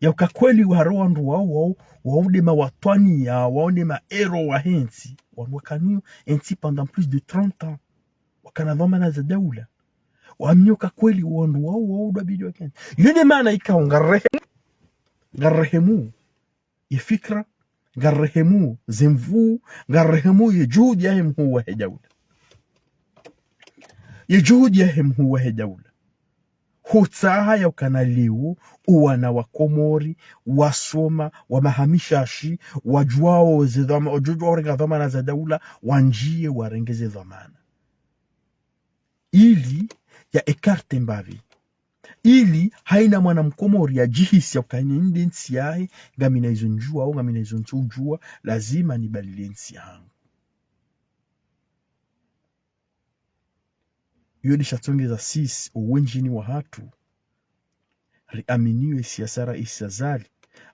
Ya uka kweli waro wandru wawo, wawo, wawo nde mawatwani ya, wawo nde maero wahe ntsi, wandru wakaniyo entsi pendant plus de trente ans. Wakana dhwamana za daula. Waminio uka kweli wandru wawo, wawo ndo wabidi wakentsi. Iyo nde maana ikao ngarehemu, ngarehemu ye fikira, ngarehemu ze nvuu, ngarehemu ye juhudi yahe mhuu wahe daula. Ye juhudi yahe mhuu wahe daula. Hutsaha ya ukana leo, owana wa Komori, wasoma, wa maha mishashi, wadjuao ze dhwama-, wadjuao urenga dhwamana za daula, wandjie warenge ze dhwamana. Ili ya écarter mbapvi. Ili haina mwana Mkomori yadjihisi ya uka ine nde ntsi yahe, ngamina izo ndjuao, ngamina izo ntsudjua, lazima nibalile ntsi yangu. Iyo nde sha tsongeza sisi, owendjini wahatru, riaminio ye siasa Raisi Azali,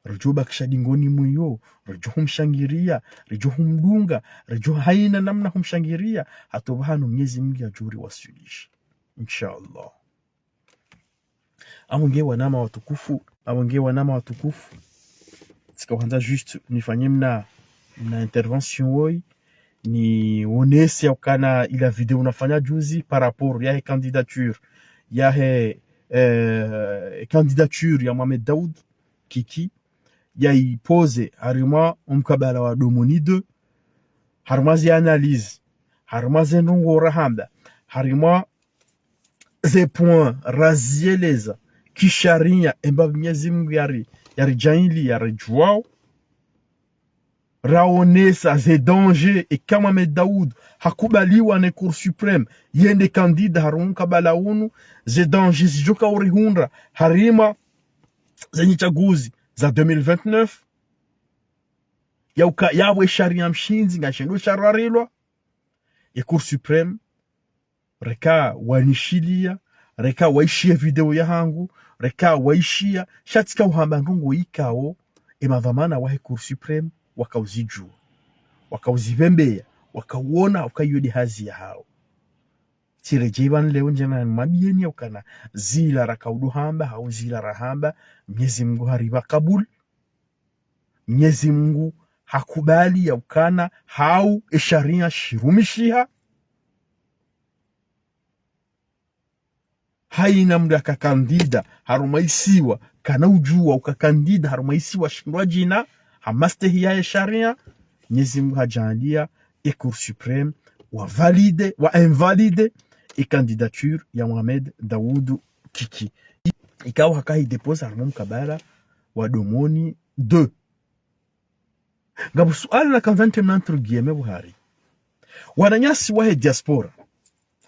ridjo bakisha dingoni mwiyo, ridjo humshangiria, ridjo humdunga, ridjo haina namna humshangiria, hata pvahanu Mnyezi Mungu yadjo riwaswilisha. Inshallah. Abo nge wananya watukufu, abo nge wananya watukufu. Tsika hwandza juste nifanye mna, mna intervention woyi, nionese ya ukana ila video nafanya juzi par rapport yahe candidature, yahe, eh, candidature ya Mohamed Daoud Kiki, yayi poser harimwa omkabala wa Domoni deux, harimwa ze analyse, harimwa ze ndrongoo rahamba, harimwa ze points razieleza kisharia, embapvi Mnyezi Mungu yari, yaridjaanlia, yaridjuao. Raonesa ze danger, eka Mohamed Daoud hakubaliwa ne Cour suprême yende candidat harimwa omkabala unu, ze danger zidjoka urihundra harimwa ze nyitsaguzi za deux mille vingt-neuf. Ya uka, yapvo esharia mshindzi ngashindo sharwarilwa. Ye Cour suprême, reka wanishiliya, reka waishiya video yahangu, reka waishiya, sha tsika uhamba ndrongoo ikao, emadhwamana wahe Cour suprême wakauzidjua, wakauzipvembeya, wakauona, uka iyo nde hazi yahao. Tsiredjei pvanu leo ndjena nimwambiyeni ya ukana zila rakaudo hamba, hau zila rahamba, Mnyezi Mungu haripva kabul. Mnyezi Mungu hakubali ya ukana hau esharia shirumishiha. Haina mndru yaka candidat harumwa isiwa, kana udjua uka candidat harumwa isiwa shindwa djina, ha mastehi yahe sharia, Mnyezi Mungu hadjaanlia e Cour suprême wa valider, wa invalider e candidature ya Mohamed Daoud Kiki. ikao haka hi déposer harumwa mkabala wa Domoni deux. Ngapvo suala nakandza ntreme entre guillemets buhari. Wananyasi wahe diaspora.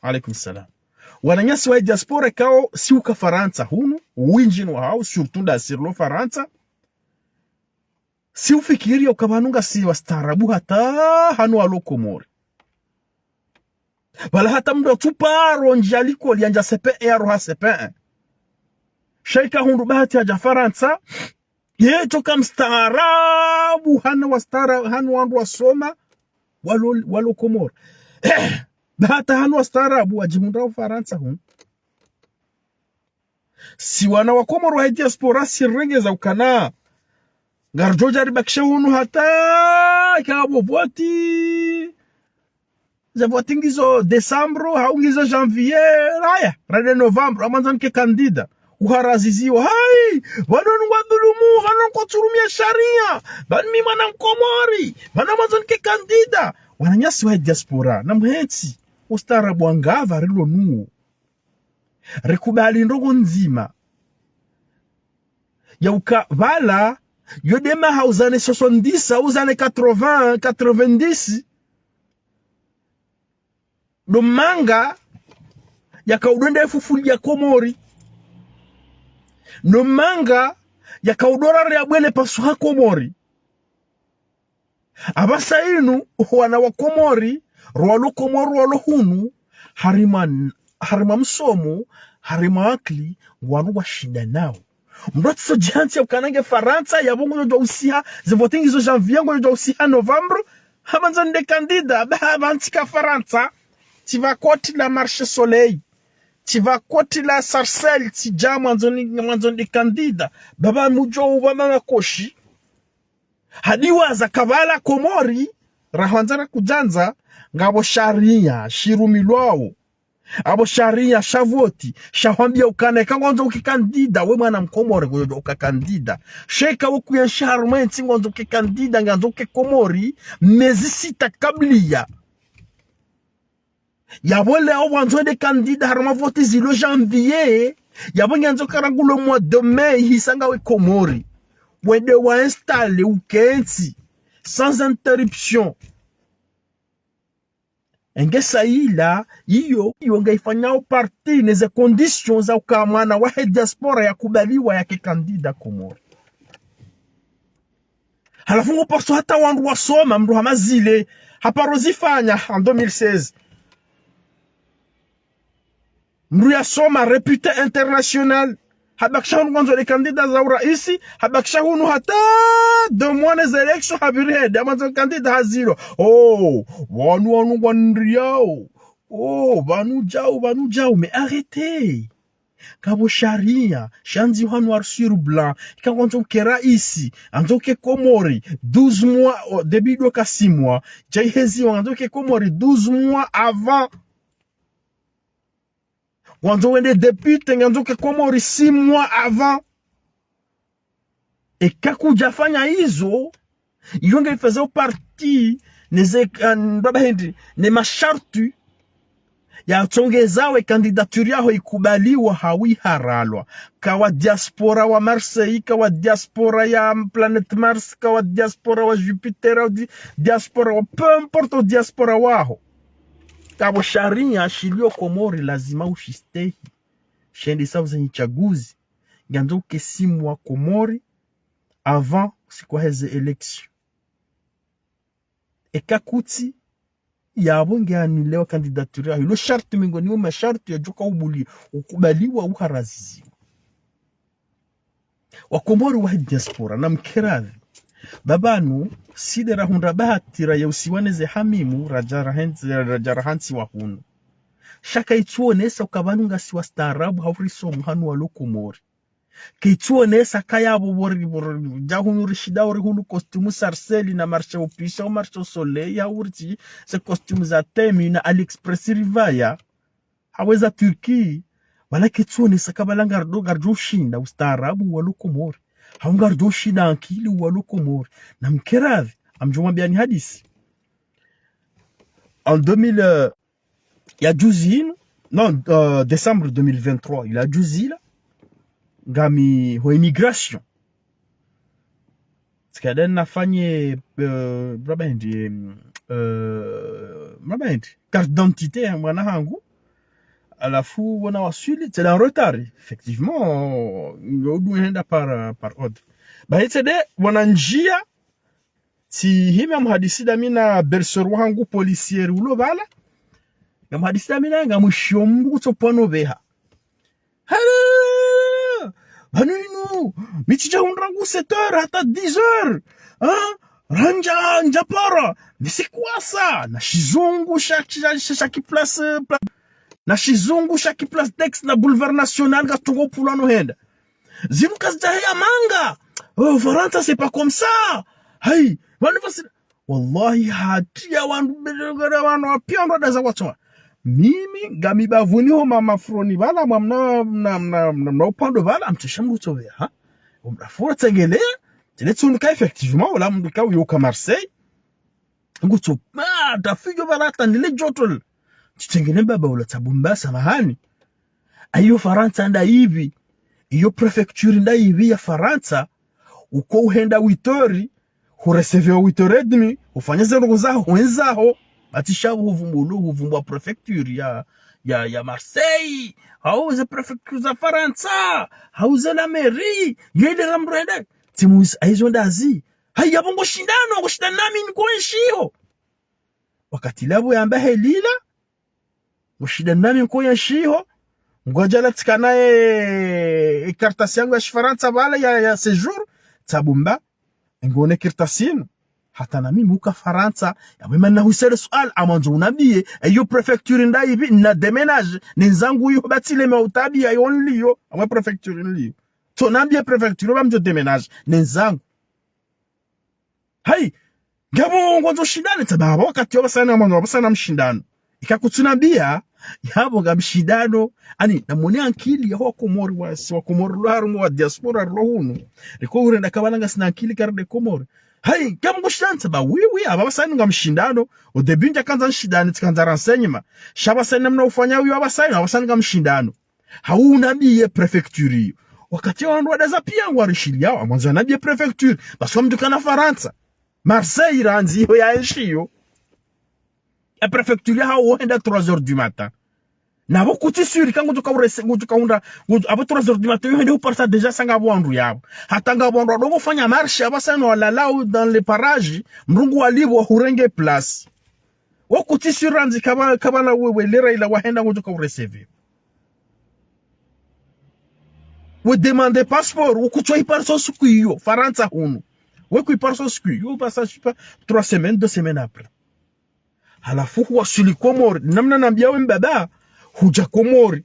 Alaikum salam. Wananyasi wahe diaspora ikao si uka Farantsa hunu, windji ni wahao, surtout ndasi rilo Farantsa. Si ufikiri yauka pvanu ngasi wastaarabu hata hanu walo Komori. Pvala hata mndru atsuparo ndjia likoli yandja C P un yaroha C P un. Sha ika hundru bahati yadja Farantsa, yetsoka mstaarabu, hana wastaara-, hanu wandru wasoma, walo, walo Komori. Bahata hanu wastaarabu, wadjihundra Ufarantsa hunu. Si wana wa Komori wahe diaspora, si rirengeza ukana ngaridjo dja ribakishe hunu hata ikapvo voti. Ze voti ngizo décembre, hau ngizo janvier, haya, rende novembre, amandzo nike candidat. Uharaziziwa, hayi, pvanu ngwadhulumu, pvanu ngwatsurumia sharia, pvanu mi mwana Mkomori, pvanu amandzo nike candidat. Wananyasi wahe diaspora, namhentsi, ustaarabu wangapva rilo nuwo. Rikubali ndrongo ndzima. Yauka pvala, yo ndemaha aux années soixante-dix, aux années quatre-vingts, quatre-vingt-dix. Ndo manga, yakaudonda efufulia Komori. Ndo manga, yakaudora ria bwele pasuha Komori. Apvasa inu, wana wa Komori, rwalo Komori, rwalo hunu, harimwa, harimwa msomo, harimwa akili, wanu washinda nao. Mndru atsodjihantsi yaukana nge Farantsa, yapvo ngudjo djuwa usiha, ze voti ngizo janvier, ngudjo djuwa usiha novembre, hamandzo nde candidat, ba, ba ntsika Farantsa, tsi pva koti la Marché Soleil, tsi pva koti la Sarcelles, tsidja mwandzo ni, mwandzo nde candidat, baba mudjo upva mama koshi. Hadiwaza ka pvala Komori, rahwandza rakudjandza, ngapvo sharia shirumilwao. Apvo sharia sha voti, shahwambia ukana eka ngwandzo uke candidat, we mwana Mkomori ngudjo uka candidat. Sha eka we kuyenshi harumwa entsi ngwandzo uke candidat, ngandzo uke Komori, mezi sita kabla. Yapvo leo wandzo nde candidat harumwa voti zilo janvier. Yapvo ngandzo ka rangu le mois de mai hisa ngawe Komori. Wende wa installer ukentsi. Sans interruption. Enge sa ila, iyo, iyo nge ifanyao partie neze conditions za uka mwana wahe diaspora yakubaliwa yake candidat Komori. Halafu ngo parso hata wandru wasoma, mndru hama zile, haparo zifanya, en deux mille seize. Mndru yasoma, réputé international. Habakisha hunu ngwandzo nde candidat za uraisi, habakisha hunu hata deux mois neze élections hapviri hende, amandzo candidat hazilo. Oh, wanu wanu ngwandriao. Oh, pvanu djau, pvanu djau, mais arrêtez. Kapvo sharia, shandzi hanu noir sur blanc, ika ngwandzo uke raisi, andzo uke Komori, douze mois, oh, début ndo ka six mois, djaihezi wa andzo uke Komori douze mois avant. Ngwandzo wende député, ngandzo uke Komori six mois avant. Eka kudjafanya izo, iyo nge ifanyao partie neze, ah, ndaba hindri, ne masharti yatsongeza we candidature yaho ikubaliwa hau iharalwa. Ka wa diaspora wa Marseille, ka wa diaspora ya Planète Mars, ka wa diaspora wa Jupiter, au di-, diaspora wa, peu importe o diaspora waho. Kapvo sharia shilio Komori lazima ushistehi. Shendisa uzenyi shaguzi. Ngandzo uke six mois Komori avant usiku waheze élections. Eka kutsi, yapvo nge annuler wa candidature yaho. Ilo sharti miongoni mwa masharti yadjoka ubuli, ukubaliwa uharaziziwa. Wakomori wahe diaspora, namkeradhi. Babanu, si nde rahundra bahati raya usiwa neze hamimu, radja rahantsi, radja rahantsi wa hunu. Sha kaitsuonesa uka pvanu ngasi wastaarabu hau risomo hanu walo Komori. Kaitsuonesa ka yapvo pvo ri, pvo ri, dja hunu rishinda uri hunu costume Sarcelles na Marché aux Puces, au Marché au Soleil, hau uri tsi, ze costume za Temu na AliExpress ripvaya. Haweza Turquie, pvala kaitsuonesa ka pvala ngarido, ngaridjo ushinda ustaarabu walo Komori. Hau ngaridjo ushinda ankili walo Komori. Namkeradhi, ngamdjo mwambiani hadisi. En deux mille, euh, ya juzi inu, non, euh, décembre deux mille vingt-trois, ila juzi ila. ngami ho immigration. Tsikada nafanye, euh, mraba hindri, euh, mraba hindri, carte d'identité ya mwana hangu. Halafu wona waswili, tsena en retard. Effectivement, ngodjo henda par, par ordre. Bahi tsena, wona ndjia, tsihimi ngamhadisi ndami na belle-sœur wahangu policière ulo pvala. Ngamhadisi ndami na ngamwishiyo mndru kutsopvano pveha. Hello! Pvanu inu, mi tsidja hundra rangu sept heures hata dix heures. Hein? Randja, ndjapara. Mais c'est quoi ça? Na shizungu sha, sha, sha, sha ki place, pla-, na shizungu sha ki place texte na Boulevard National ngatungo pvula no henda. Zinu kazidjaheya manga. Oh, Farantsa, c'est pas comme ça. Hayi, pvanu fasi, wallahi, hatiya wandru, wandru wapia wandru wadaza watsoma. Mimi, ngami bapvuni ho mama froni pvala, mwa mna, mna, mna, mna, mna upvandre pvala, mtsesha mndru tsopveha. Omdafura tsengele, tsile tsunuka effectivement, ola mndru ka uyo ka Marseille. Ngutso, ah, tafijo pvala hata nile joto le. Tsitsengele mbaba ola tsapvo mba samahani. Ayo Farantsa ndayipvi. Iyo préfecture ndayipvi ya Farantsa. Uko uhenda huit heures, hureceveo huit heures et demie, hufanya ze ndrongoo zaho, hwendzaho. Batsisha huvumbulu, huvumbua préfecture ya, ya, ya Marseille. Hau ze préfecture za Farantsa. Hau ze la mairie. Yele ramrende. Tsimuzi, ayizo ndazi. Hayi yapvo ngoshindano, ngoshindano nami niko enshiho. Wakati lapvo yamba helila, ngoshindano nami niko enshiho, ngodja la tsikana e, e kartasi yangu ya Shifarantsa pvala ya, ya séjour, tsapvo mba, ngone kartasi inu. Hata nami muka Farantsa, yapvo mana husele suala, amwandzo unambiye, eyo préfecture ndayipvi, na déménage, nenzangu iyo batsile mautabia yo nliyo, amwe préfecture nliyo. Tsonambiye préfecture, ba mdjo déménage, nenzangu. Hayi, ngapvo ngwandzo shindane, tsamba pvo wakati wapvasana mwandzo wapvasana mshindano. Ika kutsunambiya, yapvo nga mshindano, ani, namone ankili ya wa Komori wasi, wa Komori lo harumwa wa diaspora lo hunu. Riko urenda kapvana ngasina ankili karde Komori. Hayi, ngapvo ngoshindane, tsamba oui, oui, apvapvasana nga mshindano. Au début ndjakandza nshindane, tsikandza renseignement. Sha pvasana mna ufanya uyo apvasana, apvasana nga mshindano. Hau unambiye préfecture iyo. Wakati wandru wadaza pia ngwarishiliyao, amwandzo anambiye préfecture. Basi wamtukana Farantsa. Marseille randzi iyo ya enshiyo. E préfecture ya hau henda trois heures du matin. Napvo kutsi sûr ka ngutsuka urese, ngutsuka unda, ngutsu-, apvo trois heures du matin, yo hende uparisa déjà sa ngapvo wandru yapvo. Hata ngapvo wandru wadongo fanya marche, apvasana walalao dans les parages, mndru ngu walipvo hurenge place. Wo kutsi sûr randzi kapva, kapvana wewe lera ila wahenda ngutsuka urecevé. We demande passeport, wo kutswa iparisa siku iyo, Farantsa hunu. We kuiparisa siku iyo, pasa, je sais pas, trois semaines, deux semaines après. Halafu huwaswili Komori, namna nambiya we mbaba, hudja Komori.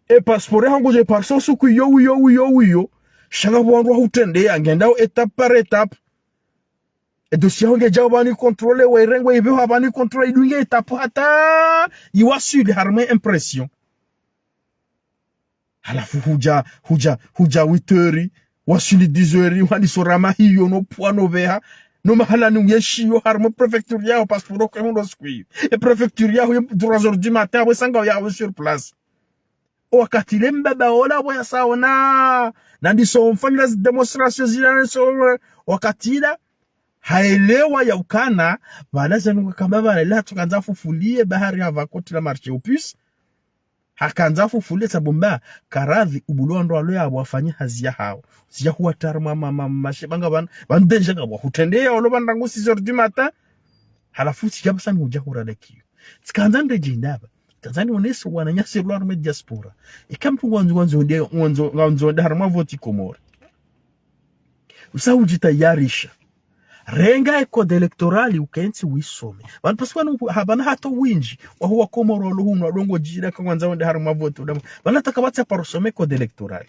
E passeport yaho ngodjo iparisa siku iyo, iyo, iyo, iyo. Sha ngapvo wandru wahutrendeya, ngendao étape par étape. E dossier yaho ngedjao pvanu contrôlé, wairenge ipveho pvanu contrôlé, idunge étape hata iwaswili harumwa impression. Halafu hudja, hudja, hudja huit heures, waswili dix heures, waniso rama hiyo no pvwa no pveha, no mahala ni uyeshiyo harumwa préfecture yaho, passeport ke hundro siku iyo. E préfecture yaho ye trois heures du matin, apvo sa ngawe sur place. Wakati le mbaba ola apvo yasaona, nandiso mfanyila zi démonstration zila niso, wakati ila, haelewa ya ukana, pvala zanu kamba pvala ila tsukandza fufulie bahari hapva koti la marché aux puces, hakandza fufulie tsamba mba, karadhi ubulo wandru walo yapvo wafanye hazi yahao. Sija huwatara ma, ma, ma, masheba nga pvanu, pvanu déjà ngapvo hutrendeya olo pvanu rangu six heures du matin, halafu sija pvasana hudja hurada kiyo. Tsikandza ndedje ndapva. Tsikandza nionese wananyasi lo harumwa diaspora. Ika mndru ngwandzo, ngwandzo nde, ngwandzo, ngwandzo nde harumwa voti Komori. Usa udjitayarisha. Renga e code électoral ukentsi uisome. Pvanu pasi pvanu ha-, pvanu hata windji. Waho wa Komori walo hunu wadongo djira ka ngwandzo wende harumwa voti. Udamu. Pvanu hata kapvatsi ya paro some code électoral.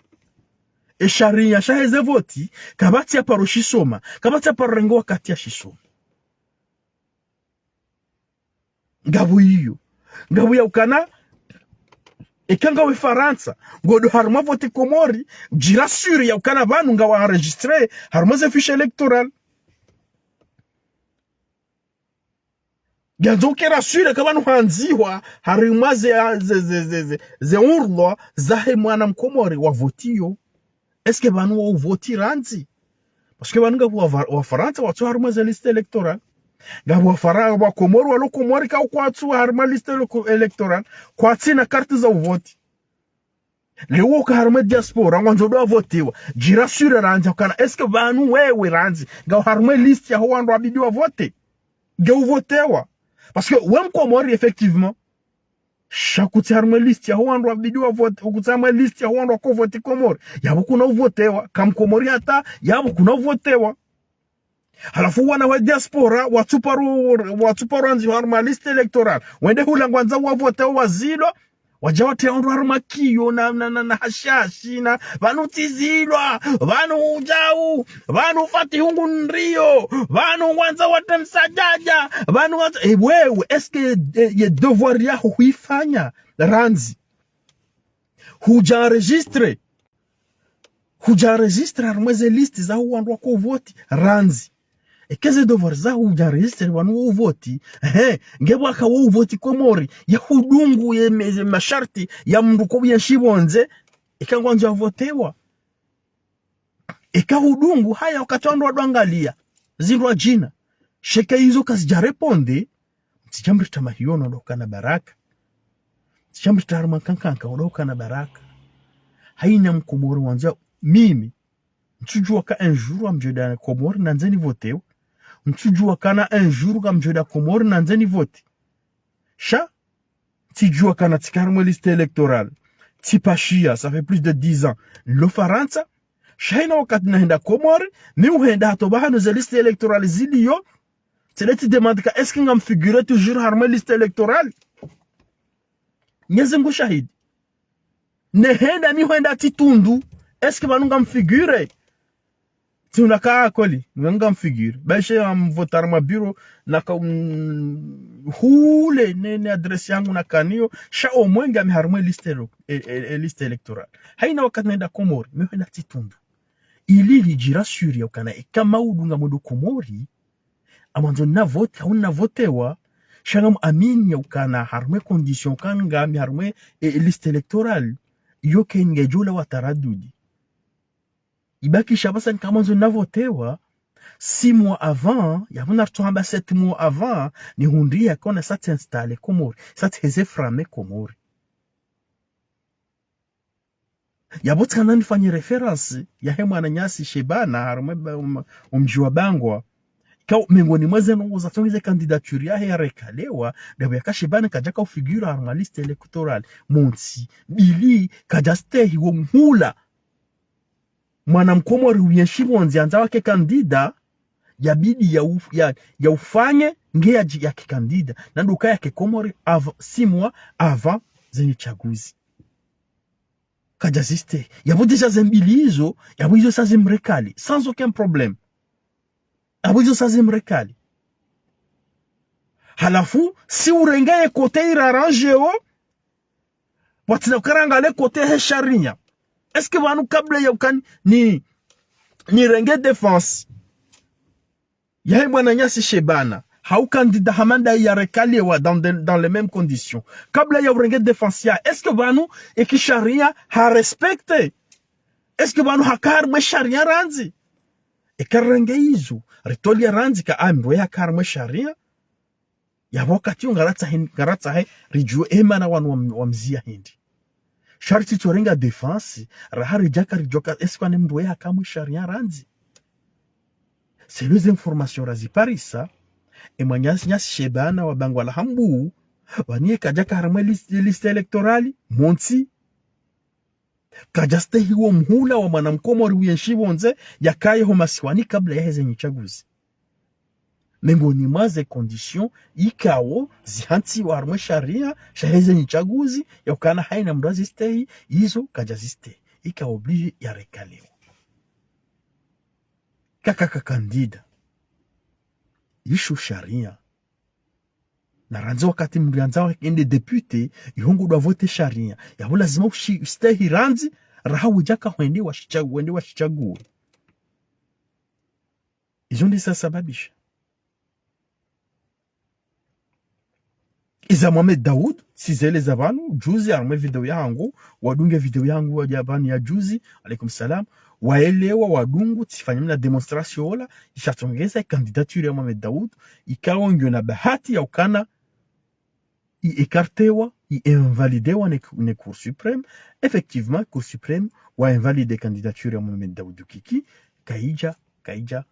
E sharia shaheze voti, kapvatsi ya paro shisoma. Kapvatsi ya paro renga wakati ya shisoma. Ngapvo iyo. Ngapvo ya ukana, eka ngawe Farantsa, ngodo harumwa voti Komori, djira sûr ya ukana pvanu ngawa enregistré harumwa ze fiche électorale. Ngandzo ukera sûr ka pvanu handzihwa harumwa ze, ze, ze, ze, ze, ze urlwa zahe mwana Mkomori wa votiyo. Est-ce que pvanu wao uvoti randzi? Parce que pvanu ngapvo wa, wa Farantsa watsu harumwa ze liste électorale. Ngapvo wa Fara-, wa Komori walo Komori ka kwatsu harumwa liste éle-, électorale. Kwatsina carte za uvoti. Leo uka harumwa diaspora, ngwandzo ndo wavotewa. Djirasure randzi, ukana, est-ce que pvanu wewe randzi, nga harumwa liste yaho wandru wabidi wavote? Nge uvotewa. Parce que we Mkomori, effectivement, sha kutsi harumwa liste yaho wandru wabidi wavote, kutsi harumwa liste yaho wandru wako voti Komori. Yapvo kuna uvotewa, ka Mkomori hata, yapvo kuna uvotewa. Halafu wana wa diaspora, watsu paro, watsu paro randzi harumwa liste électorale. Wende hula ngwandzo wavotewa wazilwa, wadja watre wandru harumwa kiyo na, na, na, na hashashi na, pvanu tsizilwa, pvanu udjau, pvanu Fatihu ngu nrio, pvanu ngwandzo watre msadjadja, pvanu ngwandzo, e wewe, est-ce que, e, ye devoir yaho huifanya randzi? Hudja enregistré. Hudja enregistré harumwa ze liste zaho wandru wako voti randzi? Eka ze devoir zaho hudja enregistré pvanu wo uvoti. Ehe, nge pvwaka wo uvoti Komori, ye hudungu ye me-, ye masharti ya mndru ko uyenshi pvondze, eka ngwandzo yavotewa. Eka hudungu, haya wakati wandru wadwangalia zindru wadjina. Sha eka izo kazidja répondre, mtsidja mrita mahiyo no ndo ukana baraka. Mtsidja mrita harumwa nkankanka, ndo ukana baraka. Haina Mkomori wandzia, mimi, ntsudjua ka un jour ngamdjo enda Komori nandze nivotewa. Ntsudjua kana un jour ngamdjo enda Komori nandze nivote. Sha, tsidjua kana tsika harumwa liste électorale. Tsipashia, ça fait plus de dix ans nilo Farantsa. Sha haina wakati nahenda Komori, mi uhenda hata pvahanu ze liste électorale zilio. Tsende tsi demande ka, est-ce que ngam figuré toujours harumwa liste électorale? Mwenyezi Mungu shahidi. Nehenda mi hwenda tsitundu, est-ce que pvanu ngam figuré? Tsi una ka kweli, ngam figuré. Baishe ya mvota harumwa bureau, naka, mm, hule, ne, ne adresse yangu naka nayo, sha omwenga mi harumwa liste élo-, e, e, e, liste électorale. Haina wakati nahenda Komori, mi hwenda tsitundu. Ili nidjirasure ukana eka maudu ngamwendo Komori, amwandzo navote, hau navotewa, sha ngamwamini ukana harumwa condition ukana ngami harumwa, e, e, liste électorale, iyo kayinge djola wa taradudi. Ibakisha pvasa ngamwandzo navotewa, six mois avant, yapvo naritsohamba sept mois avant, nihundriye ukana sa tsi installé Komori, sa tsiheze framé Komori. Yapvo tsikana nifanye référence yahe mwananyasi Shebana, harumwa ba-, um, omdji wa Bangwa. Ka mengoni mwa ze ndrongoo zatsongeze candidature yahe yarekalewa, ndapvo yaka Shebana kadjaka ufigure harumwa liste électorale. Montsi, mbili, kadjastehi wo muhula mwana Mkomori uyenshi pvondze andza wake candidat, yabidi ya uf-, ya, ya ufanye, nge yadji-, yake candidat. Na ndo uka yake Komori avant, six mois avant zenyi tsaguzi. Kadjazistehi. Yapvo déjà ze mbili izo, yapvo izo sa zimrekali, sans aucun problème. Yapvo izo sa zimrekali. Halafu, si urenge ye côté irarandjeo, pvwatsina ukarangalia le côté he sharia. Est-ce que pvanu kabla ya ukana ni, nirenge défense yahe mwananyasi Shebana, hau candidat hama ndaye yarekalewa dans de, dans les mêmes conditions. Kabla ya urenge défense ya, est-ce que pvanu eki sharia ha respecté? Est-ce que pvanu haka harumwa sharia randzi? Eka rirenge izo, ritoliya randzi ka ambi we haka harumwa sharia, yapvo wakati ngaratsahe, ngaratsahe, ridjuwe emana wanu wam-, wamziya hindri. Sha ritsi tsorenga défense, raha ridjaka ridjuwa ka est-ce que ne mndru we haka harumwa sharia randzi. Selon ze informations raziparisa, e mwananyasi Shebana wa Bangwa la Hambu, waniye kadjaka harumwa liste, liste électorale, montsi. Kadjastehi wo muhula wa mwana Mkomori uyenshi pvondze, yakaye ho masiwani kabla yaheze nyi tsaguzi. Mengoni mwa ze conditions ikao zihantsiwa harumwa sharia shaheze nyi tsaguzi, ya ukana haina mndru azistehi, izo kadjazistehi. Ika obligé yarekalewa. Kakaka candidat. Isho sharia. Na randzi wakati mndru yandza wake ende député, ihungu dwa vote sharia. Yapvo lazima ushi-, ustehi randzi, raha udjaka hwende washitsa-, hwende washitsaguwe. Izo nde zasababisha. Eza Mohamed Daoud, tsi zele za pvanu, juzi, harumwa video yahangu, wadunge video yahangu wadja pvanu ya juzi, alaikum salam, waelewa wadungu, tsifanya mna démonstration ola, ishatsongeza candidature ya Mohamed Daoud, ikao ngiyo na bahati ya ukana, i écartewa, i invalidewa ne, ne Cour suprême. Effectivement, Cour suprême, wa invalide candidature ya Mohamed Daoud Kiki, kaidja, kaidja,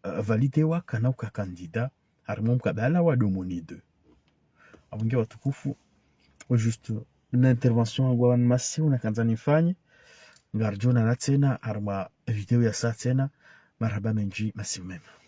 euh, validewa, kana uka candidat, harumwa mkabala wa Domoni deux. Abonge watukufu, au juste, une intervention yangu wanu masihu nakandza nifanye, ngaridjo onana tsena, harumwa video yasa tsena, marahaba mendji, masihu mema.